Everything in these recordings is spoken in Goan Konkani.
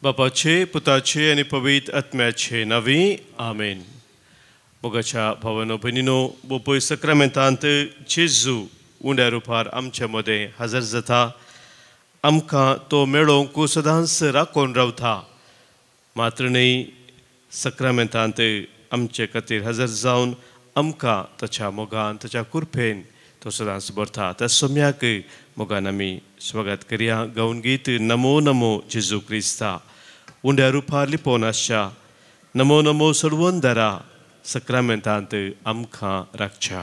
बापाचे पुताचे आनी पवित्र आत्म्याचे नांवी आमेन. मोगाच्या भावानो भयणीनो, बोपय सक्रामेंतांत जेजू उंड्या रुपार आमच्या मदें हजर जाता. आमकां तो मेळोवंक सदांच राखून रावता. मात्र न्हय, सक्रामेंतांत आमचे खातीर हजर जावन आमकां ताच्या मोगान ताच्या कृपेन तो सदांच भरता. त्या सोम्याक मोगान आमी स्वागत करया. गावन गीत नमो नमो जेजू क्रिस्ता उंड्या रुपार लिपोवन आसच्या नमो नमो सोडवून दारा सक्रामेंतांत आमकां राखच्या.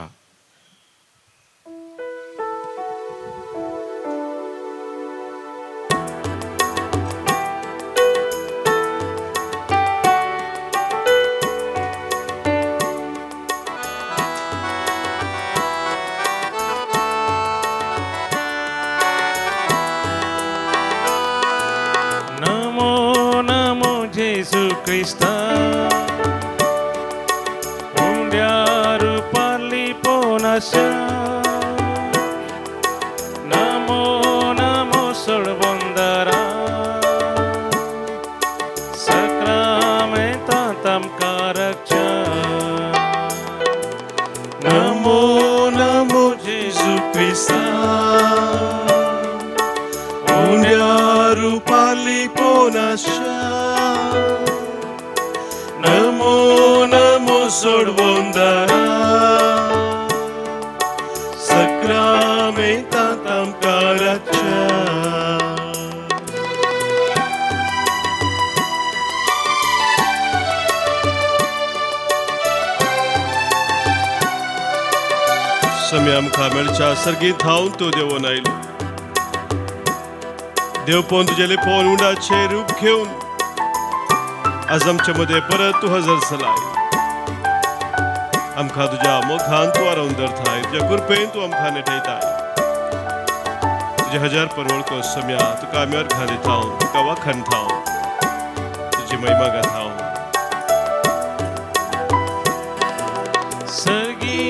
Jesucristo, उंड्या रुपार लिपोवन आसा. नमो नमो सोडवंदारा सक्रामेंतांत आमकां राखच्या. नमो नमो जेजू क्रिस्ता उंड्या रुपार लिपोवन आसा. नमो नमो सोडवंदारा सक्रामेंतांत आमकां राखच्या. सम्या आमकां मेळच्या सर्गीत थावन तूं देवोन आयलो. देवपण तुजें लिपोवन उंडाचें रूप घेवन आज आमचे मदें परत तूं हजर जालाय. आमकां तुज्या मोगान तूं आरोवन धरताय, तुज्या कृपेन तूं आमकां नेटयताय. तुजे हजार परवळको सम्या तुका आमी अर्घां दिता, तुका वाखणता, तुजी महिमा गाता. सर्गी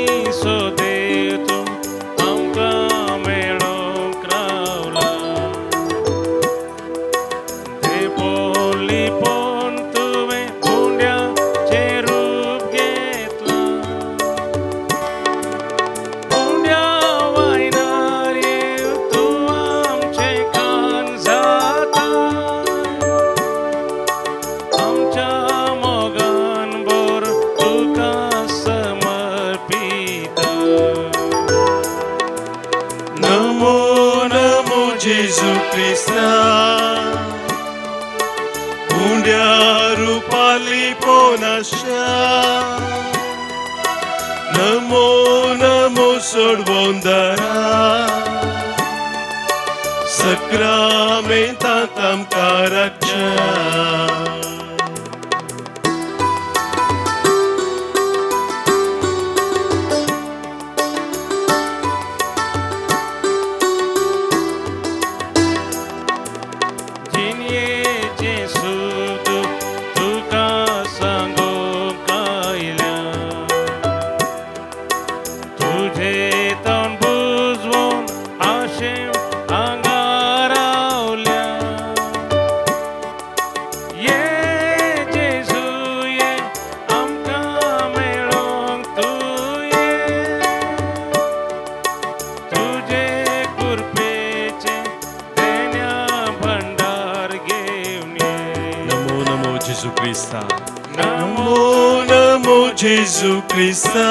सो देव तूं आमकां मेळोवंक रावला. देवपण लिपोवन तुवें उंड्याचें रूप घेतलां. उंड्या वायनार येवन तूं आमचें कान जाता. आमच्या मोगान भर तुका समर्पिता. नमो नमो जेजू क्रिस्ता उंड्या रुपार लिपोवन आसच्या. नमो नमो सोडवंदारा सक्रामेंतांत आमकां राखच्या. जिणयेचें सूख तुका सांगूंक आयल्या. तुजें तोंड बुजवून आशेन हांगा रावल्या. ये जेजू ये आमकां मेळोवंक तूं ये. तुजे कृपेचें देण्या भंडार घेवन ये. नमो नमो जेजू क्रिस्ता नमो नमो जेजू क्रिस्ता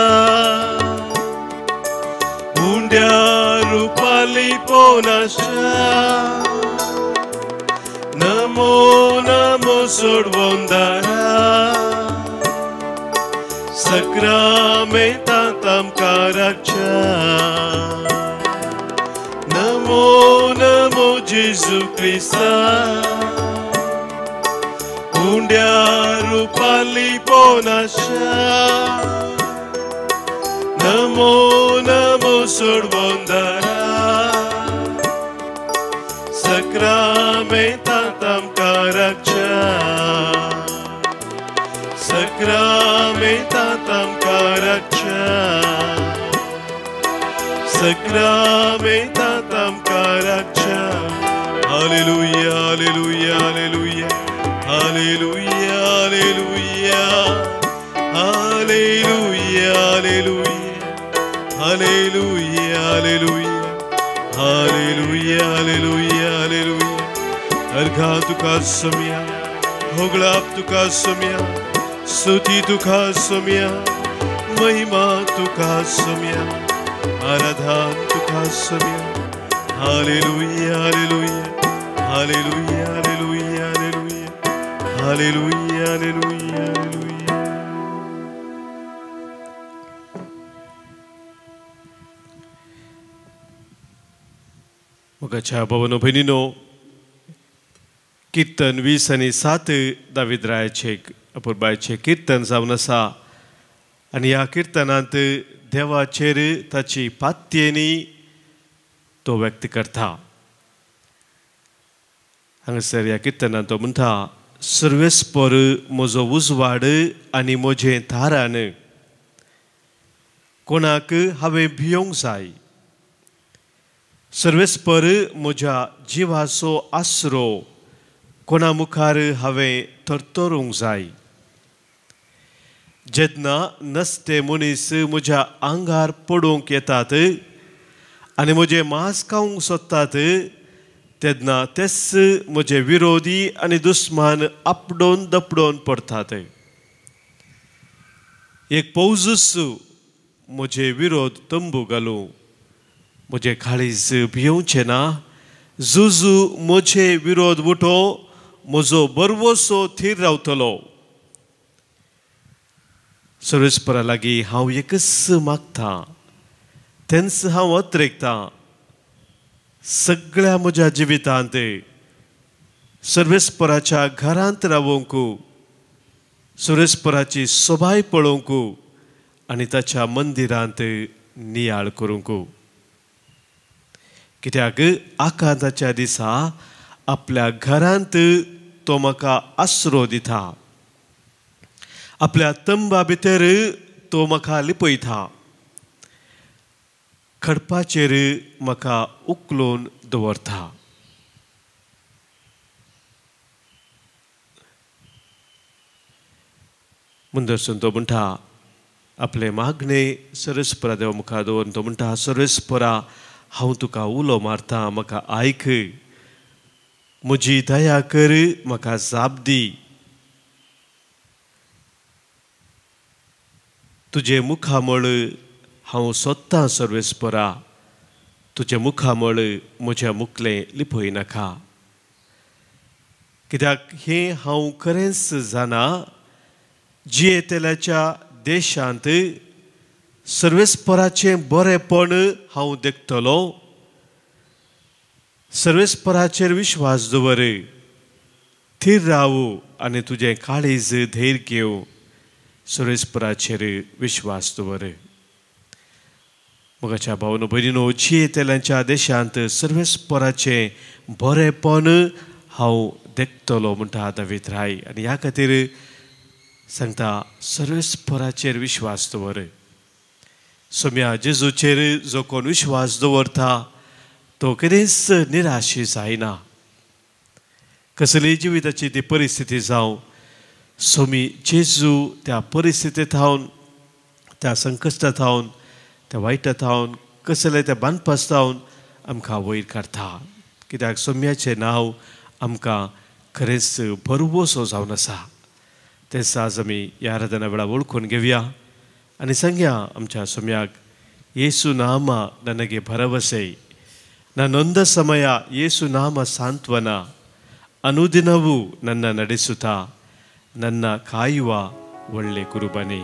उंड्या रुपार लिपोवन आसच्या. नमो नमो सोडवंदारा सक्रामेंतांत आमकां राखच्या. नमो नमो जेजू क्रिस्ता उंड्या रुपार लिपोवन आसच्या. नमो नमो सोडवंदारा सक्रामेंतांत आमकां राखच्या. सक्रामेंतांत आमकां राखच्या. सक्रामेंतांत आमकां राखच्या. Hallelujah, hallelujah, hallelujah. Hallelujah, hallelujah, hallelujah, hallelujah, hallelujah, hallelujah, hallelujah, hallelujah. अर्घा तुका सोम्या, होगळाप तुका सोम्या, स्तुती तुका सोम्या, महिमा तुका सोम्या, आराधन तुका Saumya. Hallelujah, hallelujah, hallelujah, hallelujah, hallelujah, hallelujah, hallelujah. मोगाच्या भावानो भयणीनो, कीर्तन 20 आनी 7 दावीद रायाचें अपुरबायचें कीर्तन जावन आसा आनी ह्या किर्तनांत देवाचेर ताची पातयेनी तो व्यक्त करता. हांगासर ह्या किर्तनांत तो म्हणटा, सर्वेस्पर म्हजो उजवाड आनी म्हजें थारान, कोणाक हांवें भियोंक जाय. सर्वेस्पर म्हज्या जिवाचो आसरो, कोणा मुखार हांवें थरथरूंक जाय. जेन्ना नसते मनीस म्हज्या आंगार पडूंक येतात आनी म्हजें मांस खावंक सोदतात, तेन्ना तेच म्हजे विरोधी आनी दुस्मान आपडोवन दपडोवन पडटात. एक पौजूच म्हजे विरोध तंबू घालूं, म्हजें काळीज भियोवचें ना. जुजू म्हजे विरोध उठो, म्हजो बरवसो थीर रावतलो. सर्वेस्परा लागीं हांव एकच मागता, तेंच हांव अत्रेकतां. सगळ्या म्हज्या जिवितांत सर्वेस्पराच्या घरांत रावंक, सर्वेस्पराची सोबाय पळोवंक आनी ताच्या मंदिरांत नियाळ करूंक. कित्याक आकांताच्या दिसा आपल्या घरांत तो म्हाका आसरो दिता, आपल्या तंबा भितर तो म्हाका लिपयता, खडपाचेर म्हाका उखलून दवरता. मुंदरसून तो म्हणटा, आपले मागणे सर्वेस्परा देवा मुखार दवरून तो म्हणटा, सर्वेस्परा हांव तुका उलो मारता, म्हाका आयक, म्हजी दया कर, म्हाका जाप दी. तुजें मुखामळ हांव सोदतां सर्वेस्परा, तुजें मुखामळ म्हज्या मुखलें लिपय नाका. कित्याक हें हांव खरेंच जाणा, जियेतल्याच्या देशांत सर्वेस्पराचें बरेंपण हांव देखतलो. सर्वेस्पराचेर विश्वास दवर, थीर राव आनी तुजें काळीज धैर्य घेव, सर्वेस्पराचेर विश्वास दवर. मोगाच्या भावनो भयणीनो, जियेतल्यांच्या देशांत सर्वेस्पराचें बरेंपण हांव देखतलो म्हणटा दावीद राय. आनी ह्या खातीर सांगता, सर्वेस्पराचेर विश्वास दवर. सोम्या जेजूचेर जो कोण विश्वास दवरता तो केन्नाच निराशी जायना. कसलीय जिविताची ती परिस्थिती जावं, सोमी जेजू त्या परिस्थिती थावन, त्या संकश्टा थावन, त्या वायटा थावन, कसले त्या बांदपास थावन आमकां वयर काडटा. कित्याक सोम्याचें नांव आमकां खरेंच भरवसो जावन आसा. तें आज आमी ह्या आराधना वेळार वळखून घेवया आनी सांगया आमच्या सोम्याक, येसू नामा ನನಗೆ ಭರವಸೆ, ನನ್ನೊಂದ ಸಮಯ ಯೇಸು ನಾಮ ಸಾಂತ್ವನ, ಅನುದಿನವೂ ನನ್ನ ನಡೆಸುತ್ತಾ ನನ್ನ ಕಾಯುವ ಒಳ್ಳೆ ಕುರುಬನೇ.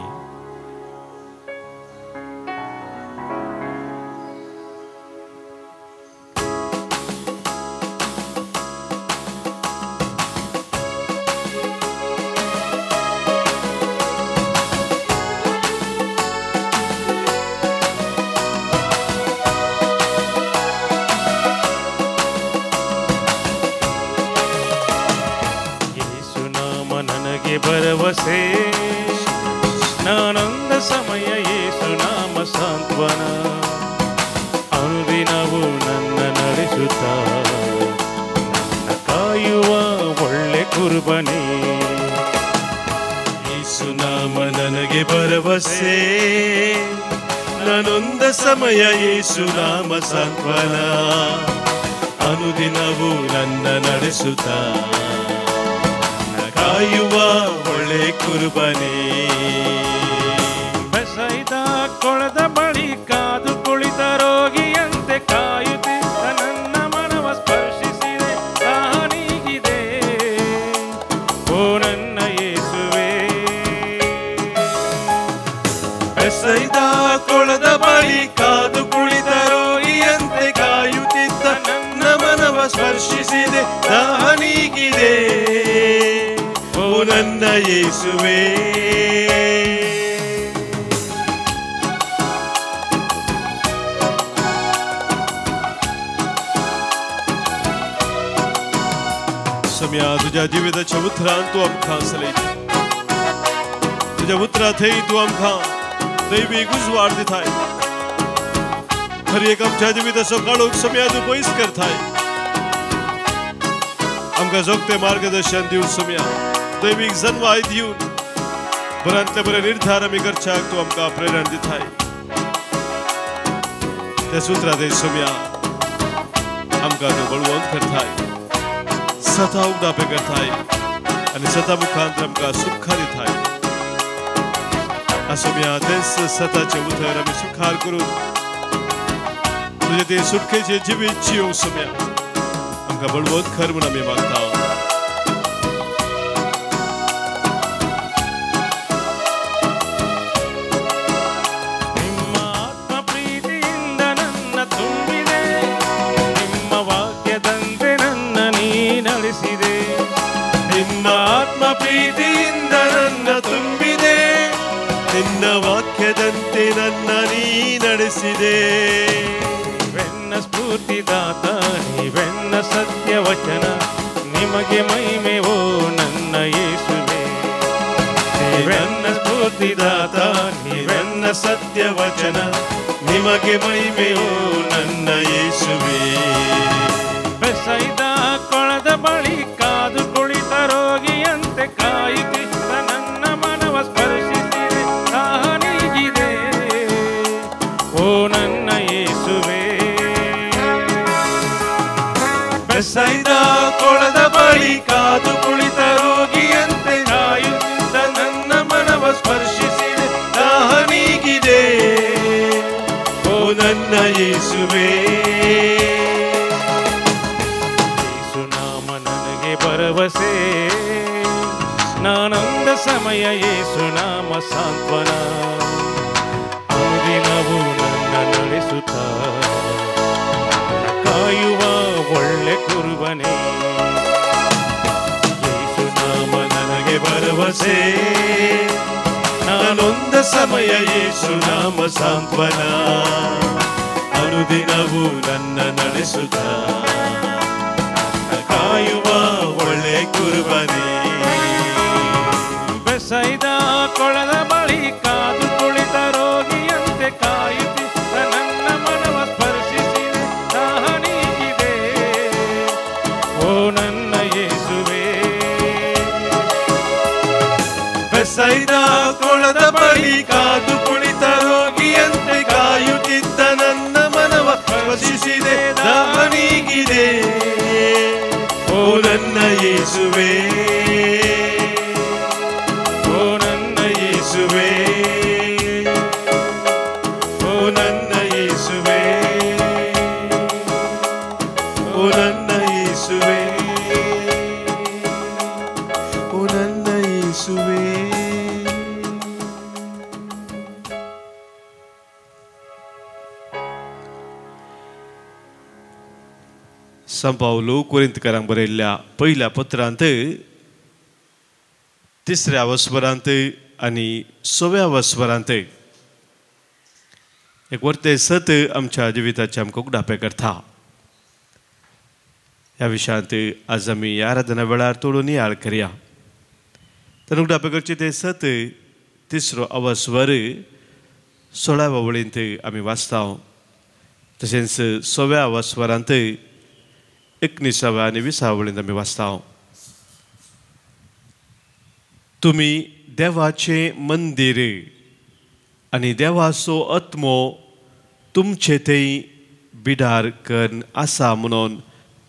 ಭರವಸೆ ನಾನೊಂದ ಸಮಯ ಯೇಸು ನಾಮ ಸಾಂತ್ವನ, ಅನುದಿನವೂ ನನ್ನ ನಡೆಸುತ್ತ ನನ್ನ ಕಾಯುವ ಒಳ್ಳೆ ಕುರುಬನೇ. ನನಗೆ ಭರವಸೆ, ನಾನೊಂದ ಸಮಯ ಯೇಸು ನಾಮ ಸಾಂತ್ವನ, ಅನುದಿನವೂ ನನ್ನ ನಡೆಸುತ್ತ ಕಾಯುವ ಒಳ್ಳೆ ಕುರುಬನೇ. ಬೆಸೈದ ಕೊಳದ ಬಳಿ ಕಾದು ಕುಳಿತ ರೋಗಿಯಂತೆ ಕಾಯುತ್ತಿದ್ದ ನನ್ನ ಮನವ ಸ್ಪರ್ಶಿಸಿದೆ, ತಾನೀಗಿದೆ ಓ ನನ್ನ ಯೇಸುವೆ. ಬೆಸೈದ ಕೊಳದ ಬಳಿ ಕಾದು ಕುಳಿತ ರೋಗಿಯಂತೆ ಕಾಯುತ್ತಿದ್ದ ನನ್ನ ಮನವ ಸ್ಪರ್ಶಿಸಿದೆ, ತಾನೀಗಿದೆ ಓ ನನ್ನ ಯೇಸುವೆ. सम्या तुझ्या जिविताच्या उतरान तूं आमकां चलयता, तुज्या उतरा थंय तूं आमकां दैवीक उजवाड दिताय. हर एक आमच्या जिविताचो काळोख सम्या तूं पयस करताय. आमकां जोगतें मार्गदर्शन दिवन सम्या दैवीक जनवाय दिवन बऱ्यांतले बरे निर्धार आमी करच्याक तूं आमकां प्रेरणा दिताय. त्या सुत्रां थंय सम्या आमकां तूं बळवंत करताय, सता उगडापे करताय आनी सता मुखांत आमकां सुखा दिताय. आसोम्या तेंच सताचें उतर आमी सुखार करून तुजें तें सुटकेचें जिवीत जिवंक सोम्या आमकां बळवंत कर म्हूण आमी मागता. ನಿಮ್ಮ ಆತ್ಮ ಪ್ರೀತಿಯಿಂದ ನನ್ನ ತುಂಬಿದೆ, ನಿಮ್ಮ ವಾಕ್ಯದಂತೆ ನನ್ನ ನೀ ನಡೆಸಿದೆ. ನಿನ್ನ ಆತ್ಮ ಪ್ರೀತಿಯಿಂದ ನನ್ನ ತುಂಬಿದೆ, ನಿನ್ನ ವಾಕ್ಯದಂತೆ ನನ್ನ ನೀ ನಡೆಸಿದೆ. ನೀವೆನ್ನ ಸ್ಫೂರ್ತಿದಾತ, ನೀವೆನ್ನ ಸತ್ಯ ವಚನ, ನಿಮಗೆ ಮಹಿಮೆ ಓ ನನ್ನ ಯೇಸುವೆ. ನೀವೆನ್ನ ಸ್ಫೂರ್ತಿದಾತ, ನೀವೆನ್ನ ಸತ್ಯ ವಚನ, ನಿಮಗೆ ಮಹಿಮೆ ಓ ನನ್ನ ಯೇಸುವೆ. ಬೆಸೈದ ಕೊಳದ ಬಳಿ ಕಾದು ಕುಳಿತ ರೋಗಿಯಂತೆ ಕಾಯುತ್ತಿದ್ದ ನನ್ನ ಮನವ ಸ್ಪರ್ಶಿಸಿದೆ, ತಾನೀಗಿದೆ ಓ ನನ್ನ ಯೇಸುವೆ. ಬೆಸೈದ ಕೊಳದ ಬಳಿ ಕಾದು ಕುಳಿತ ರೋಗಿಯಂತೆ ಕಾಯುತ್ತಿದ್ದ ನನ್ನ ಮನವ ಸ್ಪರ್ಶಿಸಿದೆ, ತಾನೀಗಿದೆ ಓ ನನ್ನ ಯೇಸುವೆ. ಯೇಸುನಾಮ ನನಗೆ ಭರವಸೆ, ನಾನೊಂದ ಸಮಯ ಯೇಸುನಾಮ ಸಾಂತ್ವನ, ಅನುದಿನವೂ ನನ್ನ ನಡೆಸುತ್ತ ಕಾಯುವ ಒಳ್ಳೆ ಕುರುಬನೇ. ಯೇಸುನಾಮ ನನಗೆ ಭರವಸೆ, ನಾನೊಂದ ಸಮಯ ಯೇಸುನಾಮ ಸಾಂತ್ವನ, ಅನುದಿನವೂ ನನ್ನ ನಡೆಸುತ್ತ ಕಾಯುವ ಒಳ್ಳೆ ಕುರುಬನೇ. ಬೆಸೈದ ಕೊಳದ ಬಳಿ ಕಾದು ಕುಳಿತ ರೋಗಿಯಂತೆ ಕಾಯುತ್ತಿದ್ದ ನನ್ನ ಮನವ ಸ್ಪರ್ಶಿಸಿದೆ, ತಾನೀಗಿದೆ ಓ ನನ್ನ ಯೇಸುವೆ. ಬೆಸೈದ ಕೊಳದ ಬಳಿ ಕಾದು ಕುಳಿತ ರೋಗಿಯಂತೆ ಕಾಯುತ್ತಿದ್ದ ನನ್ನ ಮನವ ಸ್ಪರ್ಶಿಸಿದೆ, ತಾನೀಗಿದೆ ಓ ನನ್ನ ಯೇಸುವೆ. ಓ ನನ್ನ ಯೇಸುವೆ, ಓ ನನ್ನ ಯೇಸುವೆ, ಓ ನನ್ನ ಯೇಸುವೆ, ಓ ನನ್ನ ಯೇಸುವೆ. संपावलो कोरिंतकारांक बरयल्ल्या पयल्या पत्रांत तिसऱ्या वस्वरांत आनी सव्या वस्वरांत एक वर्ते सत आमच्या जिविताचे आमकां उगडापें करता. ह्या विशयांत आज आमी ह्या आराधना वेळार थोडो नियाळ करया. तर उगडापें करचें तें सत तिसरो अवस्वर 16व्या वळींत आमी वाचता, तशेंच 6व्या अवस्वरांत 19व्या आनी 20व्या वळींत आमी वाचता. तुमी देवाचें मंदीर आनी देवाचो आत्मो तुमचे थंय बिडार करून आसा म्हणून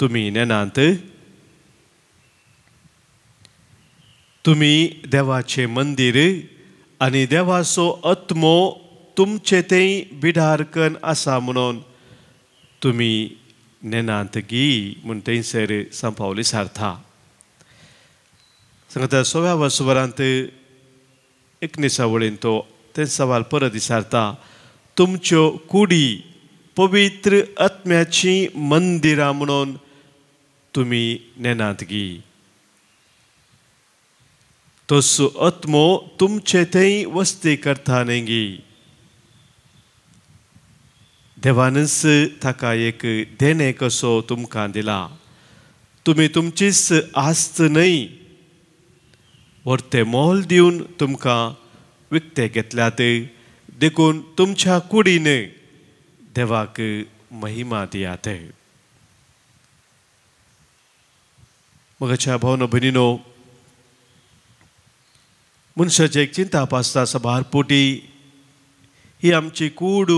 तुमी नेनात. तुमी देवाचें मंदीर आनी देवाचो आत्मो तुमचे थंय बिडार करून आसा म्हणून तुमी नेनात गी म्हूण थंयसर सांपावली सारता. सांगता 16व्या वर्सभरांत एकनिसा वळीन तो तें सवाल परत विचारता, तुमच्यो कुडी पवित्र आत्म्याची मंदिरां म्हणून तुमी नेनात गी. तसो आत्मो तुमचे थंय वस्ती करता न्ही गी. देवानच ताका एक देणें कसो तुमकां दिला. तुमी तुमचीच आस्त न्हय व्हरतें मोल दिवन तुमकां विकतें घेतल्यात, देखून तुमच्या कुडीन देवाक महिमा दियात. मगाच्या भावनो भयणीनो, मनशाचें एक चिंताप आसता सभार पोटी, ही आमची कूड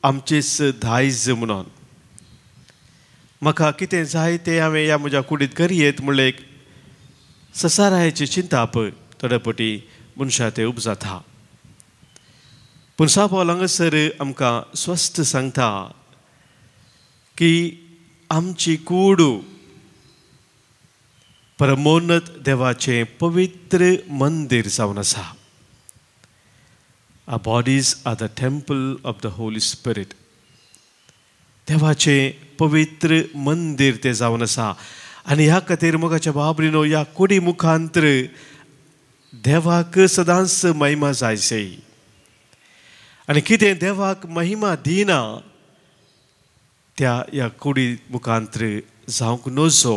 आमचीच दायज म्हणून म्हाका कितें जाय तें हांवें ह्या म्हज्या कुडींत करयेत म्हणलें एक ससारायची चिंताप थोडे पटी मनशा तें उपजाता. पूण सापावल हांगासर आमकां स्वस्थ सांगता की आमची कूड परमोन्नत देवाचें पवित्र मंदीर जावन आसा. Our bodies are the temple of the Holy Spirit. देवाचें पवित्र मंदीर तें जावन आसा आनी ह्या खातीर मोगाच्या बाबरीनो ह्या कुडी मुखांतर देवाक सदांच महिमा जायची आनी कितें देवाक महिमा दिना त्या ह्या कुडी मुखांतर जावंक नजो.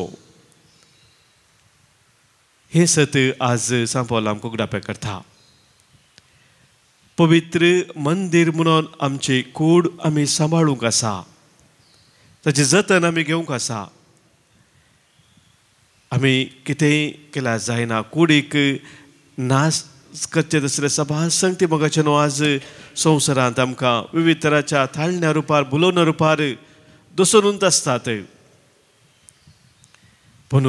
हें सत आज सांपावल आमकां उगडापें करता. पवित्र मंदीर म्हणून आमची कूड आमी सांबाळूंक आसा, ताचें जतन आमी घेवंक आसा. आमी कितेंय केल्यार जायना, कुडीक नाश करचें तसलें सभार संगती मोगाचें न्हू आज संवसारांत आमकां विविध तराच्या थाळण्या रुपार भुलोवण्या रुपार दसरून आसतात. पूण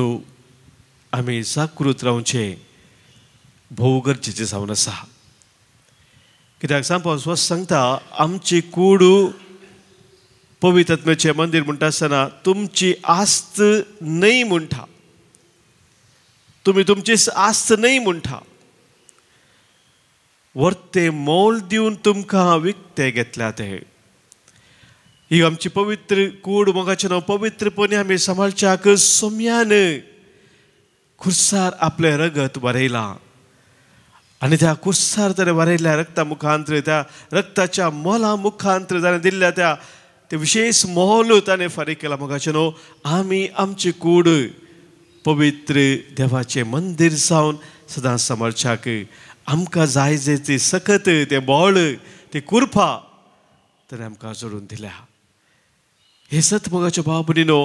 आमी जागृत रावचें भोव गरजेचें जावन आसा. कित्याक सांपावल स्वस्त सांगता आमची कूड पवित्र आत्म्याचें मंदीर म्हणटा आसतना तुमची आस्त न्हय म्हणटा, तुमी तुमची आस्त न्हय म्हणटा, व्हरतें मोल दिवन तुमकां विकतें घेतल्या तें. ही आमची पवित्र कूड मोगाचें नांव पवित्रपणी आमी सांबाळच्याक सोम्यान खुर्सार आपलें रगत बरयलां आनी त्या कुर्सार ताणें बरयल्ल्या रक्ता मुखांतर, त्या रक्ताच्या मोला मुखांतर ताणें दिल्ल्या त्या ते विशेष मोल ताणें फारीक केला. मोगाचें न्हू आमी आमची कूड पवित्र देवाचें मंदीर जावन सदांच सांबाळच्याक आमकां जाय जे ती सकत, तें बळ, ती कुरपा ताणें आमकां जोडून दिल्या. हें सत मोगाच्या भाव भयणीनो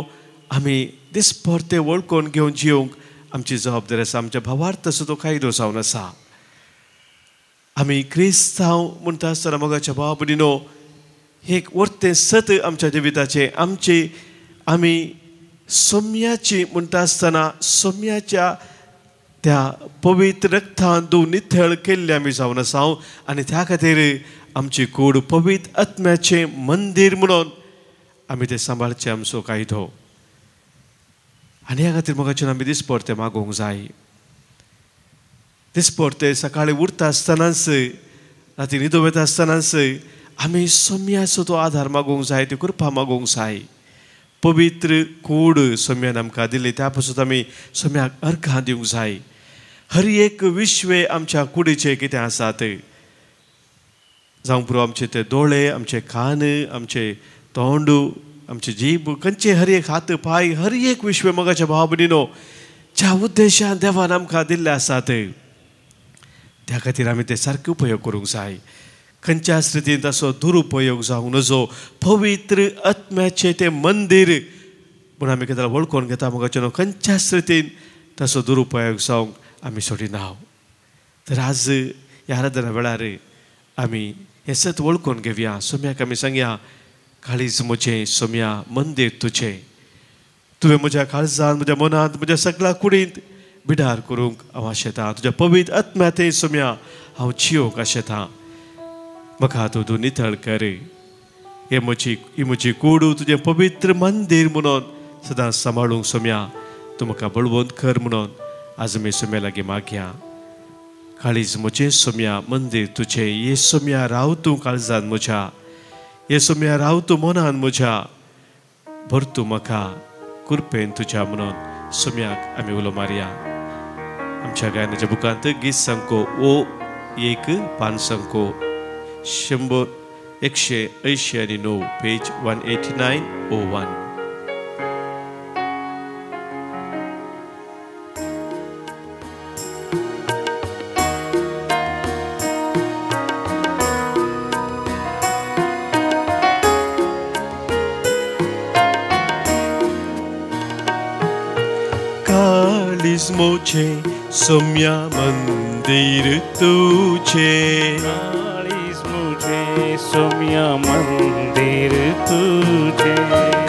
आमी दिसभर तें वळखून घेवन जिवंक आमची जबाबदारी आसा. आमच्या भावार्थ तसो तो कायदो जावन आसा. आमी क्रिस्तांव म्हणटा आसतना मोगाच्या भाव भयणीनो एक वर्तें सत आमच्या जिविताचें, आमची आमी सोम्याची म्हणटा आसतना सोम्याच्या त्या पवित्र रक्तान धुवन नितळ केल्ले आमी जावन आसा आनी त्या खातीर आमची कूड पवित्र आत्म्याचें मंदीर म्हणून आमी तें सांबाळचें आमचो कायदो. आनी ह्या खातीर मोगाचें आमी दिसपडतें मागोवंक जाय. दिसपडतें सकाळीं उरता आसतनाच, राती न्हिदो वता आसतनाच आमी सोम्याचो तो आधार मागोवंक जाय, ती कृपा मागोवंक जाय. पवित्र कूड सोम्यान आमकां दिली त्या पासून आमी सोम्याक अर्घां दिवंक जाय. हर एक विश्वे आमच्या कुडीचें कितें आसात, जावं पुरो आमचे ते दोळे, आमचे कान, आमचे तोंड, आमचे जीब, खंयचे हर एक हात पांय, हर एक विश्वे मोगाच्या भाव भयणीनो ज्या उद्देशान देवान आमकां दिल्ले आसात त्या खातीर आमी ते सारके उपयोग करूंक जाय. खंयच्याच रितीन ताचो दुरुपयोग जावंक नजो. पवित्र आत्म्याचें तें मंदीर म्हूण आमी केन्ना वळखून घेता मोगाचें न्हू खंयच्याच रितीन ताचो दुरुपयोग जावंक आमी सोडिना. तर आज ह्या आराधना वेळार आमी हें सत वळखून घेवया. सोम्याक आमी सांगया, काळीज म्हजें सोम्या मंदीर तुजें, तुवें म्हज्या काळजान, म्हज्या मनांत, म्हज्या सगळ्या कुडींत बिडार करूंक हांव आशेतां. तुज्या पवित्र आत्म्यातय सोम्या हांव जियोंक आशेतां. म्हाका तूं तूं नितळ कर. हे म्हजी ही म्हजी कूड तुजें पवित्र मंदीर म्हणून सदां सांबाळूंक सोम्या तूं म्हाका बळवंत कर म्हणून आज आमी सोम्या लागीं मागया. काळीज म्हजें सोम्या मंदीर तुजें, हे सोम्या राव तूं काळजान म्हज्या, हे सोम्या राव तूं मनान म्हज्या, भर तूं म्हाका कृपेन तुज्या म्हणून सोम्याक आमी उलो मारया. आमच्या गायनाच्या बुकांत गीत संको ओ 1 5 संको 189 पेज 18901. काळीज मोचे सोम्या मंदिर तुझे, काळीज मुझे सोम्या मंदिर तुझे,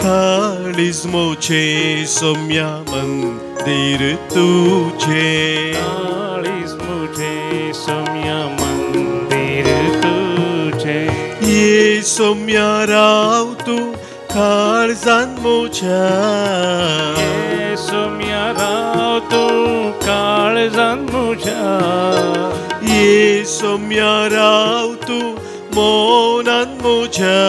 काळीज मोचे सोम्या मंदिर तुझे, काळीज मुझे सोम्या मंदिर तुझे, ये सोम्या राव तू काळजान मोच्या, ये सोम्या राव तू काळजान मुझ्या, ये सोम्या राव तू मनान मुझ्या,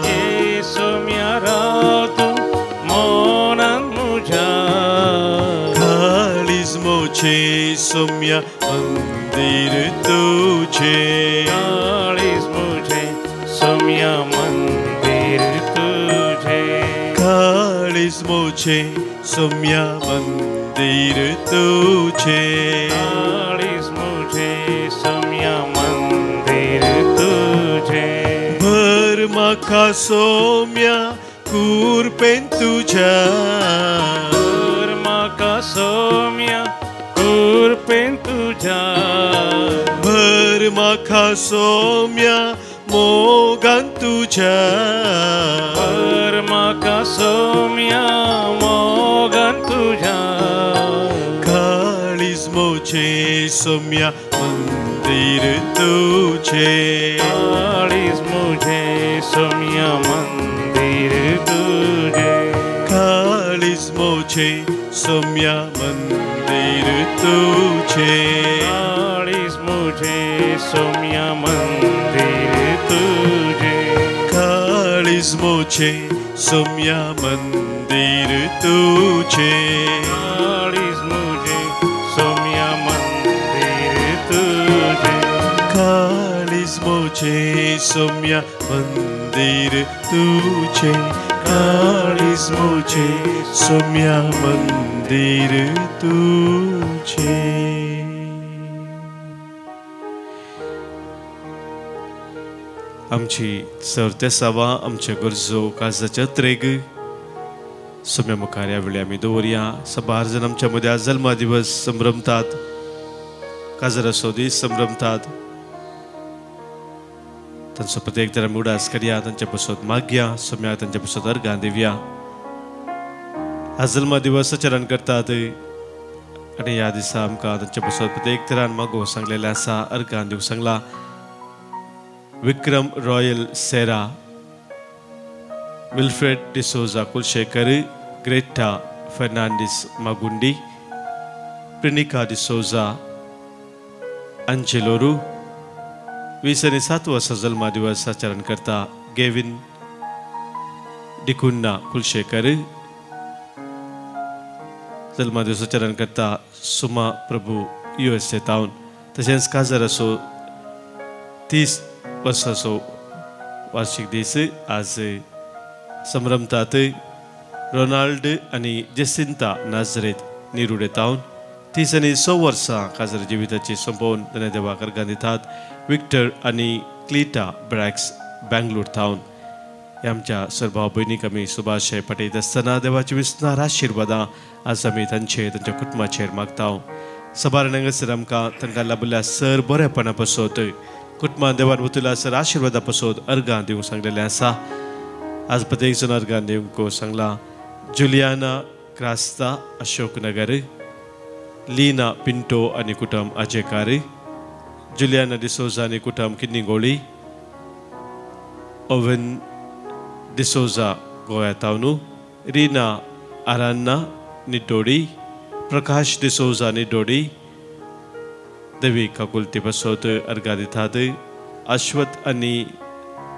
ये सोम्या राव तू मनान मुझ्या, काळीज मोचे सोम्या मंदिर तुझे, काळीज मुझे सोम्या मंदिर तुझे, काळीज मोचे सोम्या मंदिर तुझे, काळीज मुझे सोम्या मंदिर तुझे, भर म्हाका सोम्या कृपेन तुझ्या, भर म्हाका सोम्या कृपेन तुझ्या, भर म्हाका सोम्या मोगान तुझ्या, भर म्हाका सोम्या मोगान तुझ्या, काळीज मोचे सोम्या मंदिर तुझे, काळीज मुझे सोम्या मंदिर तुझे, काळीज मोचे सोम्या मंदिर तुझे, काळीज मुझे सोम्या मंदिर तुझे, काळीज मोचे सोम्या मंदिर तुझे, काळीज मुझे सोम्या मंदिर तुझे, काळीज मोचे सोम्या मंदिर तुझे, काळीज मोचे सोम्या मंदिर तुझे. आमची सरतेसावा आमच्या गरजो काळजाच्या त्रेग सोम्या मुखार ह्या वेळी आमी दवरया. सबार जण आमच्या मदें आज जल्मा दिवस संभ्रमतात, काजराचो दीस संभ्रमतात. तांचो प्रत्येक जण आमी उडास करया, तांच्या पसत मागया, सोम्या तांच्या पसत अर्गां दिवया. आज जल्मा दिवस आचरण करतात आनी ह्या दिसा आमकां तांच्या पसत प्रत्येक तरान मागो सांगलेलें आसा, अर्गां दिवंक सांगलां. Vikram Royal Sera, Wilfred D'Souza Kulshekar, Greta Fernandes Magundi, Prinika D'Souza अंजेलोरू. 20 आनी 7 वर्सां जल्मा दिवस आचरण करता गेविन डिकुन्ना कुलशेखर. जल्मा दिवस आचरण करता सुमा प्रभू USA तावन. तशेंच काजराचो 30 वर्साचो वार्षिक दीस आज संभ्रमतात रोनाल्ड आनी जेसिंता नाजरेत निरुडे तावन. 30 आनी 100 वर्सां काजर जिविताची सोंपोवन देवाक अर्गां दितात विक्टर आनी क्लिटा ब्रॅक्स बेंगलोर थावन. आमच्या सर भाव भयणीक आमी सुभाशय पाठयत आसतना देवाची विस्नार आशिर्वादां आज आमी तांचे तांच्या कुटुंबाचेर मागता. सबार हांगासर आमकां तांकां लाभिल्ल्या सर बरेपणा पासत कुटुंबान देवान वतल्या सर आशिर्वादा पासत अर्गां दिवंक सांगलेलें आसा. आज प्रत्येक जण अर्गां दिवंक सांगलां. जुलियाना क्रास्ता अशोकनगर, लीना पिंटो आनी कुटुंब आजेकार, जुलियाना डिसोजा आनी कुटुंब किन्नीगोळी, ओवन डिसोजा गोव्या तावनू, रीना आरान्ना निडोडी, प्रकाश डिसोजा निडोडी, देवी काकुलती बसोत अर्गा दितात. अश्वत आनी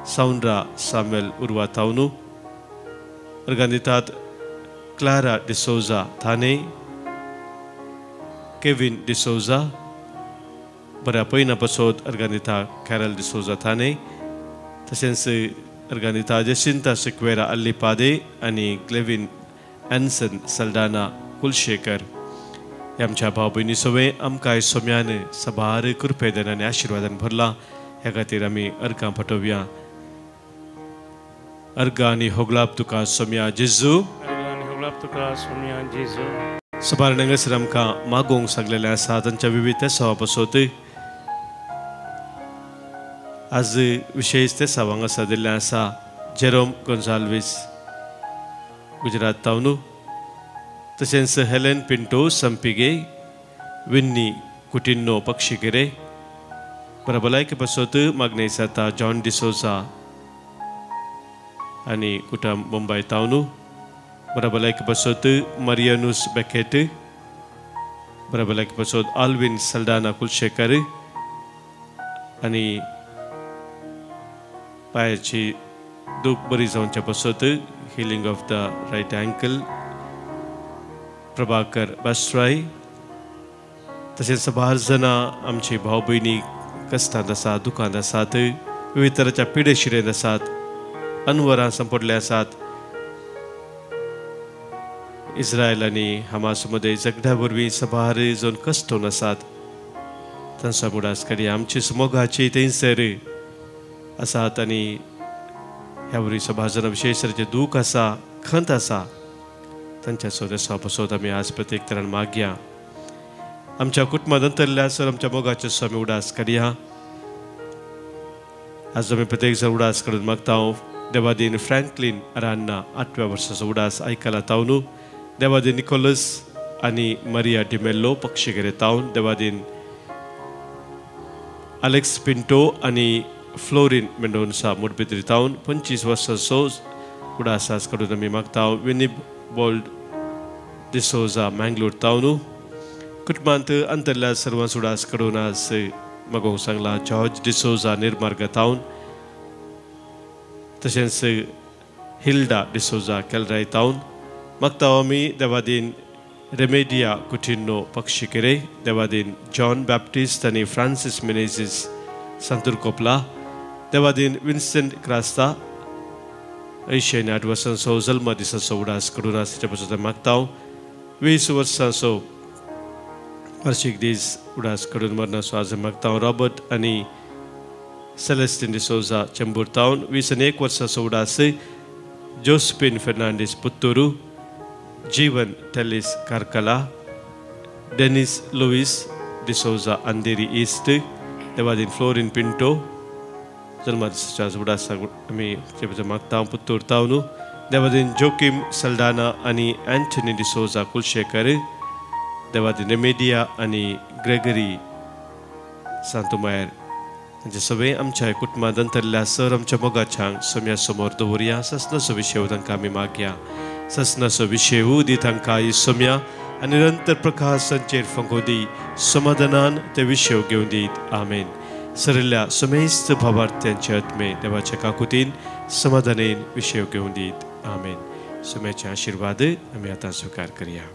सावंड्रा सामेल उर्वा तावनू अर्गा दितात. क्लारा डिसोजा थाने, केविन डिसोजा बऱ्या पयना बसोत अर्गा दिता. कॅरल डिसोजा थाने, तशेंच अर्गा दिता जेसिंता सिक्वेरा अल्लीपादे आनी ग्लेविन एन्सन सल्डाना कुलशेखर. आमच्या भाव भयणी सवे आमकां सोम्यान सबार कृपेदन आनी आशिर्वादान भरला. ह्या खातीर आमी अर्गां पटोवया. अर्गां आनी होगलाप तुका सोम्या जेजू. सबार हांगासर आमकां मागोवंक सांगलेलें आसा तांच्या विविध तेसांवा पासत. आज विशेष तेसांव हांगासर दिल्लें आसा. जेरोम गोन्साल्वीस गुजरात तावनू, तशेंच हेलेन पिंटो संपिगे, विन्नी कुटिन्नो पक्षीगिरे, बऱ्या भलायके पासत मागणी जाता जॉन डिसोजा आनी कुटुंब मुंबय तावनू, बऱ्या भलायके पासत मरियनूस बेकेट, बऱ्या भलायके पासत आल्विन सल्डाना कुलशेखर आनी पांयाची दूख बरी जावच्या पासत healing of the right ankle Prabhakar Basrai. तशेंच सबार जाणां आमची भाव भयणी कश्टांत आसात, दुखांत आसात, विविध तरांच्या पिडे शिरेंत आसात, अनवरां सांपडले आसात. इस्रायल आनी हमास मदें झगड्या वरवीं सबार जण कश्टोवन आसात तांचो उगडास करया. आमची समोगाची थंयसर आसात आनी ह्या वरवीं सबार जाणां विशेष तरेचें दूख आसा, खंत आसा, तांच्या सदस्या पासत आमी आज प्रत्येक तरान मागया. आमच्या कुटुंबांत अंतरल्या सर आमच्या मोगाचे स्वामी उगडास करया. आज आमी प्रत्येक जण उगडास करून मागता. देवादीन फ्रँकलीन अरान्ना 8व्या वर्साचो उगडास आयकला तावनू, देवादीन निकोलस आनी मरिया डिमेल्लो पक्षीगेरे तावन, देवादीन अलेक्स पिंटो आनी फ्लोरीन मेंडोन्सा मुडबिद्री तावन 25 वर्साचो उगडास आज करून आमी मागता. विनी बोल्ड डिसोजा मँगलोर तावनू, कुटुंबांत अंतरल्या सर्वांचो उगडास करून आज मागोवंक सांगला. जॉर्ज डिसोजा निर्मार्ग तावन, तशेंच हिल्डा डिसोजा केलराय तावन मागता आमी. देवादीन रेमेडिया कुटिन्नो पक्षीकेरे, देवादीन जॉन बॅप्टिस्ट आनी फ्रांसीस मिनेझीस सांतूर कोपला, देवादीन विन्सेंट क्रास्ता 88 वर्सांचो जल्म दिसाचो उगडास करून आज ताच्या पासत मागता. 20 वर्सांचो वार्षिक दीस उगडास करून मरणाचो आज मागता. रॉबर्ट आनी सेलेस्टीन डिसोजा चेंबूर तावन 21 वर्सांचो उगडास जोसफिन फेर्नांडीस पुत्तुरू, जीवन टेलिस कार्कला, डेनिस लुईस डिसोजा अंधेरी ईस्ट, देवादीन फ्लोरीन पिंटो जल्मा दिसाचो आज उगडास आमी ते मागता पुत्तूर तावनू, देवादीन जोकीम सल्डाना आनी अँथनी डिसोजा कुलशेखर, देवादीन रेमेडिया आनी ग्रेगरी सांतुमायर तांचे सगळे आमच्या कुटुंबांत अंतरल्या सर आमच्या मोगाच्यांक सोम्या समोर दवरया. ससनाचो विशय तांकां आमी मागया. ससनाचो विशय दी तांकां ही सोम्या आनी निरंतर प्रकाश तांचेर फंगो दी, समाधानान ते विशय घेवन दीत. आमेन. सरिल्ल्या समेस्त भावार्थ्यांचे आत्मे देवाच्या काकुतीन समाधानेन विशय घेवन दीत. आमेन. सोम्याचे आशिर्वाद आमी आतां स्विकार करया.